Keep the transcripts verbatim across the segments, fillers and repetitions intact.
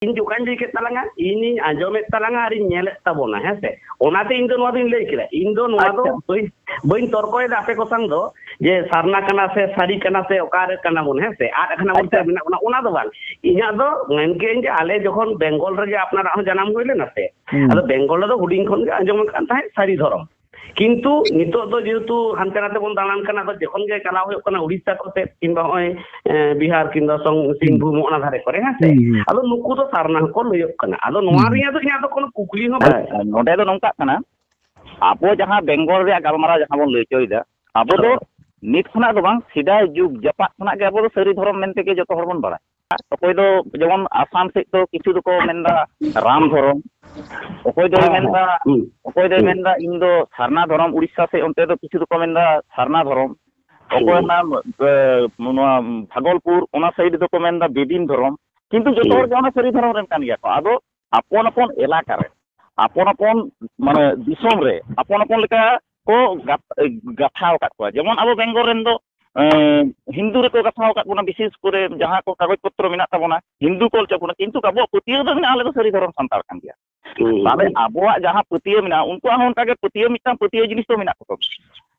ᱤᱧ ᱚᱠᱟᱧ ᱞᱟᱹᱭ ᱠᱮᱫ ᱛᱟᱞᱟᱝᱟ, ᱤᱧᱤᱧ ᱟᱸᱡᱚᱢᱮᱫ ᱛᱟᱞᱟᱝᱟ ᱟᱨᱤᱧ ᱧᱮᱞᱮᱫ ᱛᱟᱵᱚᱱᱟ, ᱦᱮᱸ ᱥᱮ? ᱚᱱᱟᱛᱮ ᱤᱧ ᱫᱚ ᱱᱚᱣᱟ ᱫᱚᱧ ᱞᱟᱹᱭ ᱠᱮᱫᱟ᱾ ᱤᱧ ᱫᱚ ᱱᱚᱣᱟ ᱫᱚ ᱟᱪᱪᱷᱟ᱾ ᱵᱟᱹᱧ, ᱵᱟᱹᱧ ᱛᱚᱨᱠᱚᱭᱮᱫᱟ ᱟᱯᱮ ᱠᱚ ᱥᱟᱝ ᱫᱚ, ᱡᱮ ᱥᱟᱨᱱᱟ ᱠᱟᱱᱟ ᱥᱮ ᱥᱟᱹᱨᱤ ᱠᱟᱱᱟ ᱥᱮ ᱚᱠᱟᱨᱮ ᱠᱟᱱᱟ ᱵᱚᱱ, ᱦᱮᱸ ᱥᱮ? ᱟᱫ ᱟᱠᱟᱱᱟ ᱵᱚᱱ ᱥᱮ ᱟᱪᱪᱷᱟ᱾ ᱢᱮᱱᱟᱜ ᱵᱚᱱᱟ, ᱚᱱᱟ ᱫᱚ ᱵᱟᱝ᱾ ᱤᱧᱟᱹᱜ ᱫᱚ ᱢᱮᱱ ᱠᱮᱫᱟᱹᱧ ᱡᱮ ᱟᱞᱮ ᱡᱚᱠᱷᱚᱱ ᱵᱮᱝᱜᱚᱞ ᱨᱮᱜᱮ ᱟᱯᱱᱟᱨᱟᱜ ᱦᱚᱸ ᱡᱟᱱᱟᱢ ᱦᱩᱭ ᱞᱮᱱᱟ ᱥᱮ, ᱦᱩᱸ᱾ ᱟᱫᱚ ᱵᱮᱝᱜᱚᱞ ᱨᱮᱫᱚ ᱦᱩᱰᱤᱧ ᱠᱷᱚᱱ ᱜᱮ ᱟᱸᱡᱚᱢ ᱟᱠᱟᱫ ᱛᱟᱦᱮᱸᱫ ᱥᱟᱹᱨᱤ ᱫᱷᱚᱨᱚᱢ᱾ ᱠᱤᱱᱛᱩ ᱱᱤᱛᱚᱜ ᱫᱚ ᱡᱮᱦᱮᱛᱩ ᱦᱟᱱᱛᱮ ᱱᱟᱛᱮ ᱵᱚᱱ ᱫᱟᱬᱟᱱ ᱠᱟᱱᱟ, ᱟᱫᱚ ᱡᱚᱠᱷᱚᱱ ᱜᱮ ᱪᱟᱞᱟᱣ ᱦᱩᱭᱩᱜ ᱠᱟᱱᱟ ᱩᱲᱤᱥᱥᱟ ᱠᱚ ᱥᱮᱫ ᱠᱤᱝᱵᱟ ᱱᱚᱜᱼᱚᱭ, ᱮ, ᱵᱤᱦᱟᱨ ᱠᱤᱝᱵᱟ ᱥᱚᱝ-, ᱦᱩᱸ᱾ ᱥᱤᱝᱵᱷᱩᱢ ᱚᱱᱟ ᱫᱷᱟᱨᱮ ᱠᱚᱨᱮ, ᱦᱮᱸ ᱥᱮ? ᱦᱩᱸ, ᱦᱩᱸ᱾ ᱟᱫᱚ ᱱᱩᱠᱩ ᱫᱚ ᱥᱟᱨᱱᱟ ᱦᱚᱸᱠᱚ ᱞᱟᱹᱭᱚᱜ ᱠᱟᱱᱟ᱾ ᱟᱫᱚ ᱱᱚᱣᱟ ᱦᱩᱸ᱾ ᱨᱮᱭᱟᱜ ᱫᱚ ᱤᱧᱟᱹᱜ ᱫᱚ ᱠᱳᱱᱳ ᱠᱩᱠᱞᱤ ᱦᱚᱸ ᱵᱟᱝ᱾ ᱟᱨ ᱱᱚᱰᱮ ᱫᱚ ᱱᱚᱝᱠᱟᱜ ᱠᱟᱱᱟ, ᱟᱵᱚ ᱡᱟᱦᱟᱸ ᱵᱮᱝᱜᱚᱞ ᱨᱮᱭᱟᱜ ᱜᱟᱞᱢᱟᱨᱟᱣ ᱡᱟᱦᱟᱸ ᱵᱚᱱ ᱞᱟᱹᱭ ᱦᱚᱪᱚᱭᱮᱫᱟ, ᱟᱵᱚ ᱫᱚ ᱱᱤᱛ ᱠᱷᱚᱱᱟᱜ ᱫᱚ ᱵᱟᱝ, ᱥᱮᱫᱟᱭ ᱡᱩᱜᱽ ᱡᱟᱯᱟᱜ ᱠᱷᱚᱱᱟᱜ ᱜᱮ ᱟᱵᱚ ᱫᱚ ᱥᱟᱹᱨᱤ ᱫᱷᱚᱨᱚᱢ ᱢᱮᱱᱛᱮ ᱜᱮ ᱡᱚᱛᱚ ᱦᱚᱲ ᱵᱚᱱ ᱵᱟᱲᱟᱭᱟ᱾ ᱚᱠᱚᱭ ᱫᱚ ᱡᱮᱢᱚᱱ ᱟᱥᱟᱢ ᱥᱮᱫ ᱫᱚ ᱠᱤᱪᱷᱩ ᱫᱚᱠᱚ ᱢᱮᱱᱫᱟ ᱨᱟᱢ ᱫᱷᱚᱨᱚᱢ, ᱚᱠᱚᱭ ᱫᱚᱭ ᱦᱮᱸ, ᱦᱮᱸ᱾ ᱢᱮᱱᱫᱟ, ᱦᱩᱸ, ᱚᱠᱚᱭ ᱫᱚᱭ ᱦᱩᱸ᱾ ᱢᱮᱱᱫᱟ ᱤᱧ ᱫᱚ ᱥᱟᱨᱱᱟ ᱫᱷᱚᱨᱚᱢ, ᱩᱲᱤᱥᱥᱟ ᱥᱮᱫ ᱚᱱᱛᱮ ᱫᱚ ᱠᱤᱪᱷᱩ ᱫᱚᱠᱚ ᱢᱮᱱᱫᱟ ᱥᱟᱨᱱᱟ ᱫᱷᱚᱨᱚᱢ, ᱚᱠᱚᱭ ᱦᱩᱸ᱾ ᱚᱱᱟ, ᱮ, ᱱᱚᱣᱟ ᱵᱷᱟᱜᱚᱞᱯᱩᱨ ᱚᱱᱟ ᱥᱟᱭᱤᱰ ᱫᱚᱠᱚ ᱢᱮᱱᱫᱟ ᱵᱮᱫᱤᱱ ᱫᱷᱚᱨᱚᱢ, ᱠᱤᱱᱛᱩ ᱡᱚᱛᱚ ᱦᱩᱸ᱾ ᱦᱚᱲ ᱜᱮ ᱚᱱᱟ ᱥᱟᱹᱨᱤ ᱫᱷᱚᱨᱚᱢ ᱨᱮᱱ ᱠᱟᱱ ᱜᱮᱭᱟ ᱠᱚ᱾ ᱟᱫᱚ ᱟᱯᱚᱱ ᱟᱯᱚᱱ ᱮᱞᱟᱠᱟ ᱨᱮ, ᱟᱯᱚᱱ ᱟᱯᱚᱱ, ᱢᱟᱱᱮ, ᱫᱤᱥᱚᱢ ᱨᱮ ᱟᱯᱚᱱ ᱟᱯᱚᱱ ᱞᱮᱠᱟ ᱠᱚ ᱜᱟᱛ-, ᱜᱟᱛᱷᱟᱣ ᱟᱠᱟᱫ ᱠᱚᱣᱟ᱾ ᱡᱮᱢᱚᱱ ᱟᱵᱚ ᱵᱮᱝᱜᱚᱞ ᱨᱮᱱ ᱫᱚ, ᱮᱸ, ᱦᱤᱱᱫᱩ ᱨᱮᱠᱚ ᱜᱟᱛᱷᱟᱣ ᱟᱠᱟᱫ ᱵᱚᱱᱟ, ᱵᱤᱥᱮᱥ ᱠᱚᱨᱮ ᱡᱟᱦᱟᱸ ᱠᱚ ᱠᱟᱜᱚᱡᱽ ᱯᱚᱛᱨᱚ ᱢᱮᱱᱟᱜ ᱛᱟᱵᱚᱱᱟ, ᱦᱤᱱᱫᱩ ᱠᱚ ᱚᱞ ᱦᱚᱪᱚ ᱵᱚᱱᱟ, ᱠᱤᱱᱛᱩ ᱟᱵᱚᱣᱟᱜ ᱯᱟᱹᱛᱭᱟᱹᱣ ᱫᱚ ᱢᱮᱱᱟᱜᱼᱟ, ᱟᱞᱮ ᱫᱚ ᱥᱟᱹᱨᱤ ᱫᱷᱚᱨᱚᱢ ᱥᱟᱱᱛᱟᱲ ᱠᱟᱱ ᱜᱮᱭᱟ᱾ ᱦᱩᱸ᱾ ᱛᱟᱦᱞᱮ ᱟᱵᱚᱣᱟᱜ ᱡᱟᱦᱟᱸ ᱯᱟᱹᱛᱭᱟᱹᱣ ᱢᱮᱱᱟᱜᱼᱟ, ᱩᱱᱠᱩᱣᱟᱜ ᱦᱚᱸ ᱚᱱᱠᱟ ᱜᱮ ᱯᱟᱹᱛᱭᱟᱹᱣ, ᱢᱤᱫᱴᱟᱝ ᱯᱟᱹᱛᱭᱟᱹᱣ ᱡᱤᱱᱤᱥ ᱫᱚ ᱢᱮᱱᱟᱜ ᱛᱟᱠᱚᱣᱟ᱾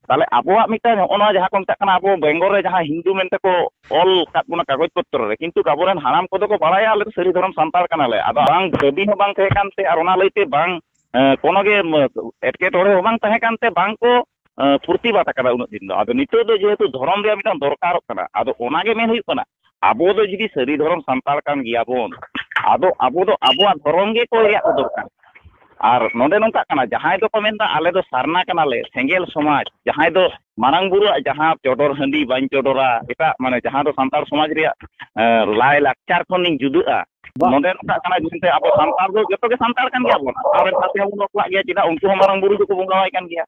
ᱛᱟᱦᱞᱮ ᱟᱵᱚᱣᱟᱜ ᱢᱤᱫᱴᱟᱝ ᱱᱚᱜᱼᱚ ᱱᱚᱣᱟ ᱡᱟᱦᱟᱸ ᱠᱚ ᱢᱮᱛᱟᱜ ᱠᱟᱱᱟ, ᱟᱵᱚ ᱵᱮᱝᱜᱚᱞ ᱨᱮ ᱡᱟᱦᱟᱸ ᱦᱤᱱᱫᱩ ᱢᱮᱱᱛᱮ ᱠᱚ ᱚᱞ ᱟᱠᱟᱫ ᱵᱚᱱᱟ ᱠᱟᱜᱚᱡᱽ ᱯᱚᱛᱨᱚ ᱨᱮ, ᱠᱤᱱᱛᱩ ᱟᱵᱚᱨᱮᱱ ᱦᱟᱲᱟᱢ ᱠᱚᱫᱚ ᱠᱚ ᱵᱟᱲᱟᱭᱟ ᱟᱞᱮ ᱫᱚ ᱥᱟᱹᱨᱤ ᱫᱷᱚᱨᱚᱢ ᱥᱟᱱᱛᱟᱲ ᱠᱟᱱᱟᱞᱮ᱾ ᱟᱫᱚ ᱵᱟᱝ ᱫᱟᱹᱵᱤ ᱦᱚᱸ ᱵᱟᱝ ᱛᱟᱦᱮᱸ ᱠᱟᱱᱛᱮ, ᱟᱨ ᱚᱱᱟ ᱞᱟᱹᱭᱛᱮ ᱵᱟᱝ, ᱮᱸ, ᱠᱳᱱᱳ ᱜᱮ, ᱮᱸ, ᱮᱴᱠᱮᱴᱚᱬᱮ ᱦᱚᱸ ᱵᱟᱝ ᱛᱟᱦᱮᱸ ᱠᱟᱱᱛᱮ ᱵᱟᱝ ᱠᱚ, ᱮᱸ, ᱯᱨᱚᱛᱤᱵᱟᱫ ᱟᱠᱟᱫᱟ ᱩᱱᱟᱹᱜ ᱫᱤᱱ ᱫᱚ᱾ ᱟᱫᱚ ᱱᱤᱛᱚᱜ ᱫᱚ ᱡᱮᱦᱮᱛᱩ ᱫᱷᱚᱨᱚᱢ ᱨᱮᱭᱟᱜ ᱢᱤᱫᱴᱟᱝ ᱫᱚᱨᱠᱟᱨᱚᱜ ᱠᱟᱱᱟ, ᱟᱫᱚ ᱚᱱᱟ ᱜᱮ ᱢᱮᱱ ᱦᱩᱭᱩᱜ ᱠᱟᱱᱟ, ᱟᱵᱚ ᱫᱚ ᱡᱩᱫᱤ ᱥᱟᱹᱨᱤ ᱫᱷᱚᱨᱚᱢ ᱥᱟᱱᱛᱟᱲ ᱠᱟᱱ ᱜᱮᱭᱟ ᱵᱚᱱ, ᱟᱫᱚ ᱟᱵᱚ ᱫᱚ ᱟᱵᱚᱣᱟᱜ ᱫᱷᱚᱨᱚᱢ ᱜᱮ ᱠᱚᱭ ᱨᱮᱭᱟᱜ ᱫᱚ ᱫᱚᱨᱠᱟᱨ᱾ ᱟᱨ ᱱᱚᱰᱮ ᱱᱚᱝᱠᱟᱜ ᱠᱟᱱᱟ, ᱡᱟᱦᱟᱸᱭ ᱫᱚᱠᱚ ᱢᱮᱱᱫᱟ ᱟᱞᱮ ᱫᱚ ᱥᱟᱨᱱᱟ ᱠᱟᱱᱟᱞᱮ, ᱥᱮᱸᱜᱮᱞ ᱥᱚᱢᱟᱡᱽ, ᱡᱟᱦᱟᱸᱭ ᱫᱚ ᱢᱟᱨᱟᱝ ᱵᱩᱨᱩᱣᱟᱜ ᱡᱟᱦᱟᱸ ᱪᱚᱰᱚᱨ ᱦᱟᱺᱰᱤ ᱵᱟᱹᱧ ᱪᱚᱰᱚᱨᱟ, ᱮᱴᱟᱜ, ᱢᱟᱱᱮ, ᱡᱟᱦᱟᱸ ᱫᱚ ᱥᱟᱱᱛᱟᱲ ᱥᱚᱢᱟᱡᱽ ᱨᱮᱭᱟᱜ, ᱮᱸ, ᱞᱟᱭ ᱞᱟᱠᱪᱟᱨ ᱠᱷᱚᱱᱤᱧ ᱡᱩᱫᱟᱹᱜᱼᱟ, ᱵᱟᱦ᱾ ᱱᱚᱰᱮ ᱱᱚᱝᱠᱟᱜ ᱠᱟᱱᱟ, ᱡᱮ ᱟᱵᱚ ᱥᱟᱱᱛᱟᱲ ᱫᱚ ᱡᱚᱛᱚ ᱜᱮ ᱥᱟᱱᱛᱟᱲ ᱠᱟᱱ ᱜᱮᱭᱟ ᱵᱚᱱ᱾ ᱟᱵᱚ ᱨᱮᱱ ᱥᱟᱶᱛᱮ ᱦᱚᱸᱵᱚᱱ ᱵᱟᱯᱞᱟᱜ ᱜᱮᱭᱟ, ᱪᱮᱫᱟᱜ? ᱩᱱᱠᱩ ᱦᱚᱸ ᱢᱟᱨᱟᱝ ᱵᱩᱨᱩ ᱫᱚᱠᱚ ᱵᱚᱸᱜᱟᱣᱟᱭ ᱠᱟᱱ ᱜᱮᱭᱟ᱾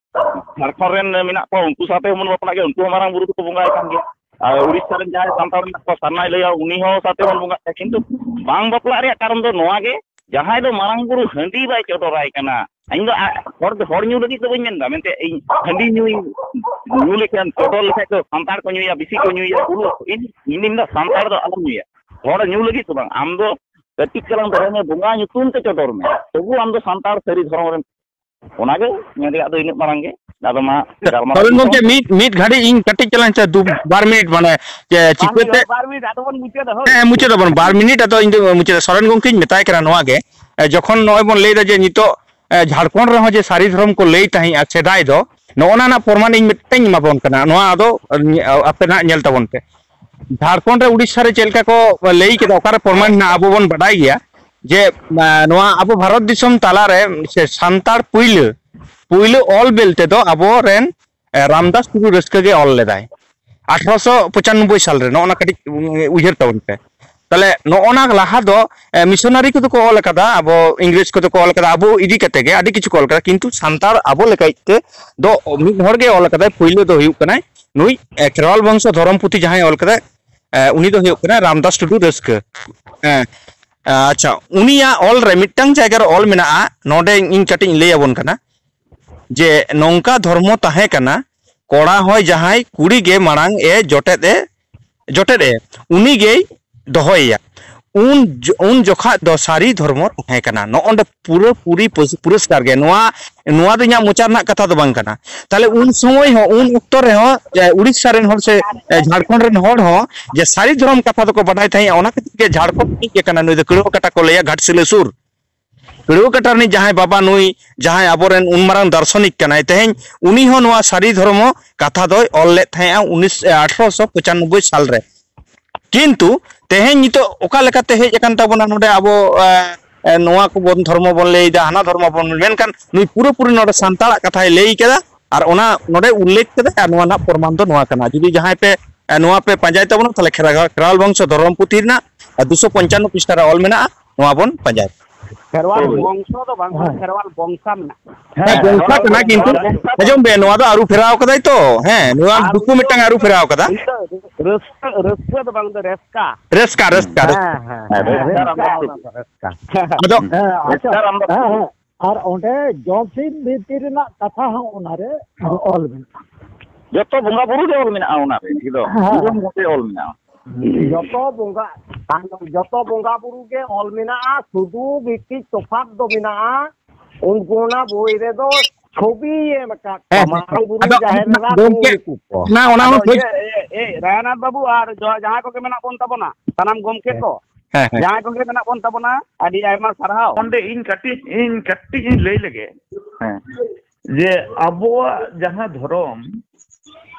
ᱡᱷᱟᱲᱠᱷᱚᱸᱰ ᱨᱮᱱ ᱢᱮᱱᱟᱜ ᱠᱚᱣᱟ, ᱩᱱᱠᱩ ᱥᱟᱶᱛᱮ ᱦᱚᱸᱵᱚᱱ ᱵᱟᱯᱞᱟᱜ ᱜᱮᱭᱟ, ᱩᱱᱠᱩ ᱦᱚᱸ ᱢᱟᱨᱟᱝ ᱵᱩᱨᱩ ᱫᱚᱠᱚ ᱵᱚᱸᱜᱟᱣᱟᱭ ᱠᱟᱱ ᱜᱮᱭᱟ᱾ ᱟᱨ ᱩᱲᱤᱥᱥᱟ ᱨᱮᱱ ᱡᱟᱦᱟᱸᱭ ᱥᱟᱱᱛᱟᱲ ᱢᱮᱱᱟᱜ ᱠᱚᱣᱟ, ᱥᱟᱨᱱᱟᱭ ᱞᱟᱹᱭᱟ, ᱩᱱᱤ ᱦᱚᱸ ᱥᱟᱶᱛᱮ ᱵᱚᱱ ᱵᱚᱸᱜᱟᱜ ᱜᱮᱭᱟ᱾ ᱠᱤᱱᱛᱩ ᱵᱟᱝ ᱵᱟᱯᱞᱟᱜ ᱨᱮᱭᱟᱜ ᱠᱟᱨᱚᱱ ᱫᱚ ᱱᱚᱣᱟ ᱜᱮ, ᱡᱟᱦᱟᱸᱭ ᱫᱚ ᱢᱟᱨᱟᱝ ᱵᱩᱨᱩ ᱦᱟᱺᱰᱤ ᱵᱟᱭ ᱪᱚᱰᱚᱨᱟᱭ ᱠᱟᱱᱟ, ᱤᱧ ᱫᱚ ᱟ-, ᱦᱚᱲ, ᱦᱚᱲ ᱧᱩ ᱞᱟᱹᱜᱤᱫ ᱫᱚ ᱵᱟᱹᱧ ᱢᱮᱱᱫᱟ, ᱢᱮᱱᱛᱮ ᱤᱧ ᱦᱟᱺᱰᱤ ᱧᱩᱭ, ᱧᱩ ᱞᱮᱠᱷᱟᱱ, ᱪᱚᱰᱚᱨ ᱞᱮᱠᱷᱟᱱ ᱫᱚ ᱥᱟᱱᱛᱟᱲ ᱠᱚ ᱧᱩᱭᱟ, ᱵᱮᱥᱤ ᱠᱚ ᱧᱩᱭᱟ, ᱵᱩᱞᱩᱜ ᱟᱠᱚ᱾ ᱤᱧ, ᱤᱧ ᱫᱩᱧ ᱢᱮᱱᱫᱟ ᱥᱟᱱᱛᱟᱲ ᱫᱚ ᱟᱞᱚᱢ ᱧᱩᱭᱟ, ᱦᱚᱲ ᱧᱩ ᱞᱟᱹᱜᱤᱫ ᱫᱚ ᱵᱟᱝ᱾ ᱟᱢ ᱫᱚ ᱠᱟᱹᱴᱤᱡ ᱪᱟᱞᱟᱝ ᱫᱚᱦᱚᱭ ᱢᱮ, ᱵᱚᱸᱜᱟ ᱧᱩᱛᱩᱢ ᱛᱮ ᱪᱚᱰᱚᱨ ᱢᱮ, ᱛᱚᱵᱩ ᱟᱢ ᱫᱚ ᱥᱟᱱᱛᱟᱲ ᱥᱟᱹᱨᱤ ᱫᱷᱚᱨᱚᱢ ᱨᱮᱱ᱾ ᱚᱱᱟᱜᱮ ᱢᱮᱱ ᱨᱮᱭᱟᱜ ᱫᱚ ᱤᱱᱟᱹᱜ ᱢᱟᱨᱟᱝ ᱜᱮ᱾ ᱟᱫᱚ ᱢᱟ ᱜᱟᱞᱢᱟᱨᱟᱣ ᱥᱚᱨᱮᱱ ᱜᱚᱢᱠᱮ, ᱢᱤᱫ ᱢᱤᱫ ᱜᱷᱟᱹᱲᱤᱡ ᱤᱧ ᱠᱟᱹᱴᱤᱡ ᱪᱟᱞᱟᱝ ᱪᱮ ᱫᱩ ᱵᱟᱨ ᱢᱤᱱᱤᱴ, ᱢᱟᱱᱮ ᱪᱮ ᱵᱟᱝ ᱪᱤᱠᱟᱹᱛᱮ ᱦᱩᱭᱩᱜᱼᱟ, ᱵᱟᱨ ᱢᱤᱱᱤᱴ ᱟᱫᱚ ᱵᱚᱱ ᱢᱩᱪᱟᱹᱫᱟ, ᱦᱳᱭ᱾ ᱦᱮᱸ, ᱢᱩᱪᱟᱹᱫ ᱟᱵᱚᱱ ᱵᱟᱨ ᱢᱤᱱᱤᱴ, ᱟᱫᱚ ᱤᱧ ᱫᱚ ᱢᱩᱪᱟᱹᱫ᱾ ᱥᱚᱨᱮᱱ ᱜᱚᱢᱠᱮᱧ ᱢᱮᱛᱟᱭ ᱠᱟᱱᱟ ᱱᱚᱣᱟ ᱜᱮ, ᱮ, ᱡᱚᱠᱷᱚᱱ ᱱᱚᱜᱼᱚᱭ ᱵᱚᱱ ᱞᱟᱹᱭ ᱮᱫᱟ ᱡᱮ ᱱᱤᱛᱚᱜ, ᱮ, ᱡᱷᱟᱲᱠᱷᱚᱸᱰ ᱨᱮᱦᱚᱸ ᱡᱮ ᱥᱟᱹᱨᱤ ᱫᱷᱚᱨᱚᱢ ᱠᱚ ᱞᱟᱹᱭ ᱛᱟᱦᱮᱸᱫᱼᱟ ᱥᱮᱫᱟᱭ ᱫᱚ, ᱱᱚᱜᱼᱚ ᱱᱟ ᱨᱮᱱᱟᱜ ᱯᱨᱚᱢᱟᱱ ᱤᱧ ᱢᱤᱫᱴᱟᱝ ᱤᱧ ᱮᱢᱟ ᱵᱚᱱ ᱠᱟᱱᱟ, ᱱᱚᱣᱟ ᱟᱫᱚ, ᱮ, ᱟᱯᱮ ᱱᱟᱦᱟᱜ ᱧᱮᱞ ᱛᱟᱵᱚᱱ ᱯᱮ᱾ ᱡᱷᱟᱲᱠᱷᱚᱸᱰ ᱨᱮ ᱩᱲᱤᱥᱥᱟ ᱨᱮ ᱪᱮᱫ ᱞᱮᱠᱟ ᱠᱚ ᱞᱟᱹᱭ ᱠᱮᱫᱟ, ᱚᱠᱟᱨᱮ ᱯᱨᱚᱢᱟᱱ ᱦᱮᱱᱟᱜᱼᱟ ᱟᱵᱚ ᱵᱚᱱ ᱵᱟᱰᱟᱭ ᱜᱮᱭᱟ ᱡᱮ, ᱮ, ᱱᱚᱣᱟ ᱟᱵᱚ ᱵᱷᱟᱨᱚᱛ ᱫᱤᱥᱚᱢ ᱛᱟᱞᱟᱨᱮ ᱥᱮ ᱥᱟᱱᱛᱟᱲ ᱯᱩᱭᱞᱟᱹ, ᱯᱩᱭᱞᱟᱹ ᱚᱞ ᱵᱮᱞ ᱛᱮᱫᱚ ᱟᱵᱚᱨᱮᱱ, ᱮ, ᱨᱟᱢᱫᱟᱥ ᱴᱩᱰᱩ ᱨᱟᱹᱥᱠᱟᱹ ᱜᱮ ᱚᱞ ᱞᱮᱫᱟᱭ᱾ ᱟᱴᱷᱨᱚᱥᱚ ᱯᱚᱸᱪᱟᱱᱱᱚᱵᱵᱳᱭ ᱥᱟᱞ ᱨᱮ, ᱱᱚᱜᱼᱚ ᱱᱟ ᱠᱟᱹᱴᱤᱡ ᱩᱭᱦᱟᱹᱨ ᱛᱟᱵᱚᱱ ᱯᱮ᱾ ᱛᱟᱦᱞᱮ ᱱᱚᱜᱼᱚ ᱱᱟ ᱞᱟᱦᱟ ᱫᱚ, ᱮ, ᱢᱤᱥᱚᱱᱟᱨᱤ ᱠᱚᱫᱚ ᱠᱚ ᱚᱞ ᱟᱠᱟᱫᱟ, ᱟᱵᱚ ᱤᱝᱨᱮᱡᱽ ᱠᱚᱫᱚ ᱠᱚ ᱚᱞ ᱟᱠᱟᱫᱟ, ᱟᱵᱚ ᱤᱫᱤ ᱠᱟᱛᱮ ᱜᱮ ᱟᱹᱰᱤ ᱠᱤᱪᱷᱩ ᱠᱚ ᱚᱞ ᱟᱠᱟᱫᱟ, ᱠᱤᱱᱛᱩ ᱥᱟᱱᱛᱟᱲ ᱟᱵᱚ ᱞᱮᱠᱟ ᱛᱮ ᱫᱚ ᱢᱤᱫ ᱦᱚᱲ ᱜᱮ ᱚᱞ ᱟᱠᱟᱫᱟᱭ, ᱯᱳᱭᱞᱳ ᱫᱚ ᱦᱩᱭᱩᱜ ᱠᱟᱱᱟᱭ ᱱᱩᱭ, ᱮ, ᱠᱷᱮᱨᱣᱟᱞ ᱵᱚᱝᱥᱚ ᱫᱷᱚᱨᱚᱢ ᱯᱩᱛᱷᱤ ᱡᱟᱦᱟᱸᱭ ᱚᱞ ᱠᱟᱫᱟᱭ, ᱮ, ᱩᱱᱤ ᱫᱚ ᱦᱩᱭᱩᱜ ᱠᱟᱱᱟ ᱨᱟᱢᱫᱟᱥ ᱴᱩᱰᱩ ᱨᱟᱹᱥᱠᱟᱹ᱾ ᱦᱮᱸ, ᱟᱪᱪᱷᱟ, ᱩᱱᱤᱭᱟᱜ ᱚᱞ ᱨᱮ ᱢᱤᱫᱴᱟᱝ ᱡᱟᱭᱜᱟ ᱨᱮ ᱚᱞ ᱢᱮᱱᱟᱜᱼᱟ, ᱱᱚᱰᱮ ᱤᱧ ᱠᱟᱹᱴᱤᱡ ᱤᱧ ᱞᱟᱹᱭ ᱟᱵᱚᱱ ᱠᱟᱱᱟ ᱡᱮ ᱱᱚᱝᱠᱟ ᱫᱷᱚᱨᱢᱚ ᱛᱟᱦᱮᱸ ᱠᱟᱱᱟ, ᱠᱚᱲᱟ ᱦᱚᱸᱭ ᱡᱟᱦᱟᱸᱭ ᱠᱩᱲᱤ ᱜᱮ ᱢᱟᱲᱟᱝ ᱮ ᱡᱚᱴᱮᱫ ᱮ, ᱡᱚᱴᱮᱫ ᱮ, ᱩᱱᱤ ᱜᱮᱭ ᱫᱚᱦᱚᱭᱮᱭᱟ᱾ ᱩᱱ ᱡᱚ-, ᱩᱱ ᱡᱚᱠᱷᱟᱡ ᱫᱚ ᱥᱟᱹᱨᱤ ᱫᱷᱚᱨᱢᱚ ᱛᱟᱦᱮᱸ ᱠᱟᱱᱟ᱾ ᱱᱚᱜᱼᱚ ᱱᱚᱰᱮ ᱯᱩᱨᱟᱹ ᱯᱩᱨᱤ ᱯᱩᱨᱤᱥᱠᱟᱨ ᱜᱮ᱾ ᱱᱚᱣᱟ, ᱱᱚᱣᱟ ᱫᱚ ᱤᱧᱟᱹᱜ ᱢᱚᱪᱟ ᱨᱮᱱᱟᱜ ᱠᱟᱛᱷᱟ ᱫᱚ ᱵᱟᱝ ᱠᱟᱱᱟ᱾ ᱛᱟᱦᱞᱮ ᱩᱱ ᱥᱚᱢᱚᱭ ᱦᱚᱸ, ᱩᱱ ᱚᱠᱛᱚ ᱨᱮᱦᱚᱸ, ᱮ, ᱩᱲᱤᱥᱥᱟ ᱨᱮᱱ ᱦᱚᱲ ᱥᱮ, ᱮ, ᱡᱷᱟᱲᱠᱷᱚᱸᱰ ᱨᱮᱱ ᱦᱚᱲ ᱦᱚᱸ ᱡᱮ ᱥᱟᱹᱨᱤ ᱫᱷᱚᱨᱚᱢ ᱠᱟᱛᱷᱟ ᱫᱚᱠᱚ ᱵᱟᱰᱟᱭ ᱛᱟᱦᱮᱸᱫᱼᱟ, ᱚᱱᱟ ᱠᱷᱟᱹᱛᱤᱨ ᱜᱮ ᱡᱷᱟᱲᱠᱷᱚᱸᱰ ᱨᱤᱱᱤᱡ ᱜᱮ ᱠᱟᱱᱟ ᱱᱩᱭ ᱫᱚ, ᱠᱟᱹᱲᱣᱟᱹ ᱠᱟᱴᱟ ᱠᱚ ᱞᱟᱹᱭᱟ, ᱜᱷᱟᱴᱥᱤᱞᱟᱹ ᱥᱩᱨ᱾ ᱠᱟᱹᱲᱣᱟᱹ ᱠᱟᱴᱟ ᱨᱤᱱᱤᱡ ᱡᱟᱦᱟᱸᱭ ᱵᱟᱵᱟ, ᱱᱩᱭ ᱡᱟᱦᱟᱸᱭ ᱟᱵᱚᱨᱮᱱ ᱩᱱ ᱢᱟᱨᱟᱝ ᱫᱟᱨᱥᱚᱱᱤᱠ ᱠᱟᱱᱟᱭ, ᱛᱮᱦᱮᱧ ᱩᱱᱤ ᱦᱚᱸ ᱱᱚᱣᱟ ᱥᱟᱹᱨᱤ ᱫᱷᱚᱨᱢᱚ ᱠᱟᱛᱷᱟ ᱫᱚᱭ ᱚᱞ ᱞᱮᱫ ᱛᱟᱦᱮᱸᱫᱼᱟ ᱩᱱᱤᱥ, ᱮ, ᱟᱴᱷᱨᱚᱥᱚ ᱯᱚᱸᱪᱟᱱᱱᱚᱵᱵᱳᱭ ᱥᱟᱞ ᱨᱮ᱾ ᱠᱤᱱᱛᱩ ᱛᱮᱦᱮᱧ ᱱᱤᱛᱚᱜ ᱚᱠᱟ ᱞᱮᱠᱟᱛᱮ ᱦᱮᱡ ᱟᱠᱟᱱ ᱛᱟᱵᱚᱱᱟ ᱱᱚᱰᱮ ᱟᱵᱚ, ᱮ, ᱮ, ᱱᱚᱣᱟ ᱠᱚᱵᱚᱱ ᱫᱷᱚᱨᱢᱚ ᱵᱚᱱ ᱞᱟᱹᱭᱫᱟ, ᱦᱟᱱᱟ ᱫᱷᱚᱨᱢᱚ ᱵᱚᱱ, ᱢᱮᱱᱠᱷᱟᱱ ᱱᱩᱭ ᱯᱩᱨᱟᱹᱯᱩᱨᱤ ᱱᱚᱰᱮ ᱥᱟᱱᱛᱟᱲᱟᱜ ᱠᱟᱛᱷᱟᱭ ᱞᱟᱹᱭ ᱠᱮᱫᱟ ᱟᱨ ᱚᱱᱟ ᱱᱚᱰᱮ ᱩᱞᱞᱮᱠᱷ ᱠᱮᱫᱟ᱾ ᱟᱨ ᱱᱚᱣᱟ ᱨᱮᱱᱟᱜ ᱯᱨᱚᱢᱟᱱ ᱫᱚ ᱱᱚᱣᱟ ᱠᱟᱱᱟ, ᱡᱩᱫᱤ ᱡᱟᱦᱟᱸᱭ ᱯᱮ, ᱮ, ᱱᱚᱣᱟ ᱯᱮ ᱯᱟᱸᱡᱟᱭ ᱛᱟᱵᱚᱱᱟ, ᱛᱟᱦᱞᱮ ᱠᱷᱮᱨᱣᱟᱞ, ᱠᱷᱮᱨᱣᱟᱞ ᱵᱚᱝᱥᱚ ᱫᱷᱚᱨᱚᱢ ᱯᱩᱛᱷᱤ ᱨᱮᱱᱟᱜ, ᱮ, ᱫᱩᱥᱚ ᱯᱚᱧᱪᱟᱱᱱᱚ ᱯᱨᱤᱥᱴᱷᱟ ᱨᱮ ᱚᱞ ᱢᱮᱱᱟᱜᱼᱟ, ᱱᱚᱣᱟ ᱵᱚᱱ ᱯᱟᱸᱡᱟᱭᱟ᱾ ᱠᱷᱮᱨᱣᱟᱞ ᱦᱳᱭ᱾ ᱵᱚᱝᱥᱚ ᱫᱚ ᱵᱟᱝ, ᱦᱮᱸ᱾ ᱠᱷᱮᱨᱣᱟᱞ ᱵᱚᱝᱥᱟ ᱢᱮᱱᱟᱜᱼᱟ᱾ ᱦᱮᱸ, ᱦᱮᱸ, ᱵᱚᱝᱥᱟ ᱠᱷᱮᱨᱣᱟᱞ ᱠᱟᱱᱟ, ᱵᱚᱝᱥᱟ ᱠᱤᱱᱛᱩ ᱢᱮᱱᱟᱜᱼᱟ᱾ ᱟᱸᱡᱚᱢ ᱵᱮᱱ, ᱱᱚᱣᱟ ᱫᱚ ᱟᱹᱨᱩ ᱯᱷᱮᱨᱟᱣ ᱠᱟᱫᱟᱭ ᱛᱚ᱾ ᱦᱮᱸ, ᱱᱚᱣᱟ ᱟᱨ ᱫᱩᱠᱩ ᱢᱤᱫᱴᱟᱝ ᱟᱹᱨᱩ ᱯᱷᱮᱨᱟᱣ ᱠᱟᱫᱟ᱾ ᱤᱧ ᱫᱚ ᱨᱟᱹᱥᱠᱟᱹ, ᱨᱟᱹᱥᱠᱟᱹ ᱫᱚ ᱵᱟᱝ, ᱫᱚ ᱨᱮᱥᱠᱟ᱾ ᱨᱮᱥᱠᱟ, ᱨᱮᱥᱠᱟ, ᱨᱮᱥᱠᱟ᱾ ᱦᱮᱸ, ᱦᱮᱸ, ᱦᱮᱸ, ᱨᱮᱥᱠᱟ, ᱨᱮᱥᱠᱟ, ᱨᱟᱢᱫᱟᱥ ᱚᱱᱟ ᱫᱚ ᱨᱮᱥᱠᱟ᱾ ᱟᱫᱚ ᱦᱮᱸ, ᱟᱪᱪᱷᱟ, ᱨᱮᱥᱠᱟ, ᱨᱟᱢᱫᱟᱥ ᱦᱮᱸ, ᱦᱮᱸ᱾ ᱟᱨ ᱚᱸᱰᱮ ᱡᱚᱢᱥᱤᱢ ᱵᱤᱱᱛᱤ ᱨᱮᱱᱟᱜ ᱠᱟᱛᱷᱟ ᱦᱚᱸ ᱚᱱᱟᱨᱮ ᱚᱞ ᱢᱮᱱᱟᱜᱼᱟ᱾ ᱡᱚᱛᱚ ᱵᱚᱸᱜᱟ ᱵᱩᱨᱩ ᱜᱮ ᱚᱞ ᱢᱮᱱᱟᱜᱼᱟ ᱚᱱᱟᱨᱮ, ᱮᱠᱫᱚᱢ᱾ ᱦᱮᱸ᱾ ᱡᱚᱛᱚ ᱵᱚᱸᱜᱟ ᱟᱨ ᱡᱚᱛᱚ ᱵᱚᱸᱜᱟ ᱵᱩᱨᱩ ᱜᱮ ᱚᱞ ᱢᱮᱱᱟᱜᱼᱟ, ᱥᱩᱫᱷᱩ ᱢᱤᱫᱴᱤᱡ ᱛᱚᱯᱷᱟᱛ ᱫᱚ ᱢᱮᱱᱟᱜᱼᱟ, ᱩᱱᱠᱩ ᱚᱱᱟ ᱵᱳᱭ ᱨᱮᱫᱚ ᱪᱷᱚᱵᱤᱭ ᱮᱢ ᱟᱠᱟᱫ ᱠᱚᱣᱟ, ᱦᱮᱸ, ᱦᱮᱸ᱾ ᱢᱟᱨᱟᱝ ᱵᱩᱨᱩ, ᱟᱫᱚ ᱡᱟᱦᱮᱨ ᱮᱨᱟ, ᱜᱚᱢᱠᱮ, ᱠᱚ ᱩᱱᱠᱩ ᱠᱚ᱾ ᱚᱱᱟ, ᱚᱱᱟ ᱟᱫᱚ ᱦᱚᱸ ᱴᱷᱤᱠ᱾ ᱤᱭᱟᱹ, ᱮ, ᱮ, ᱨᱟᱭᱱᱟᱛᱷ ᱵᱟᱹᱵᱩ ᱟᱨ ᱡᱚ-, ᱡᱟᱦᱟᱸᱭ ᱠᱚᱜᱮ ᱢᱮᱱᱟᱜ ᱵᱚᱱ ᱛᱟᱵᱚᱱᱟ, ᱥᱟᱱᱟᱢ ᱜᱚᱢᱠᱮ ᱦᱮᱸ, ᱠᱚ, ᱦᱮᱸ, ᱦᱮᱸ᱾ ᱡᱟᱦᱟᱸᱭ ᱠᱚᱜᱮ ᱢᱮᱱᱟᱜ ᱵᱚᱱ ᱛᱟᱵᱚᱱᱟ, ᱟᱹᱰᱤ ᱟᱭᱢᱟ ᱥᱟᱨᱦᱟᱣ᱾ ᱚᱸᱰᱮ ᱤᱧ ᱠᱟᱹᱴᱤᱡ, ᱤᱧ ᱠᱟᱹᱴᱤᱡ ᱤᱧ ᱞᱟᱹᱭ ᱞᱮᱜᱮ᱾ ᱦᱮᱸ᱾ ᱡᱮ ᱟᱵᱚᱣᱟᱜ ᱡᱟᱦᱟᱸ ᱫᱷᱚᱨᱚᱢ,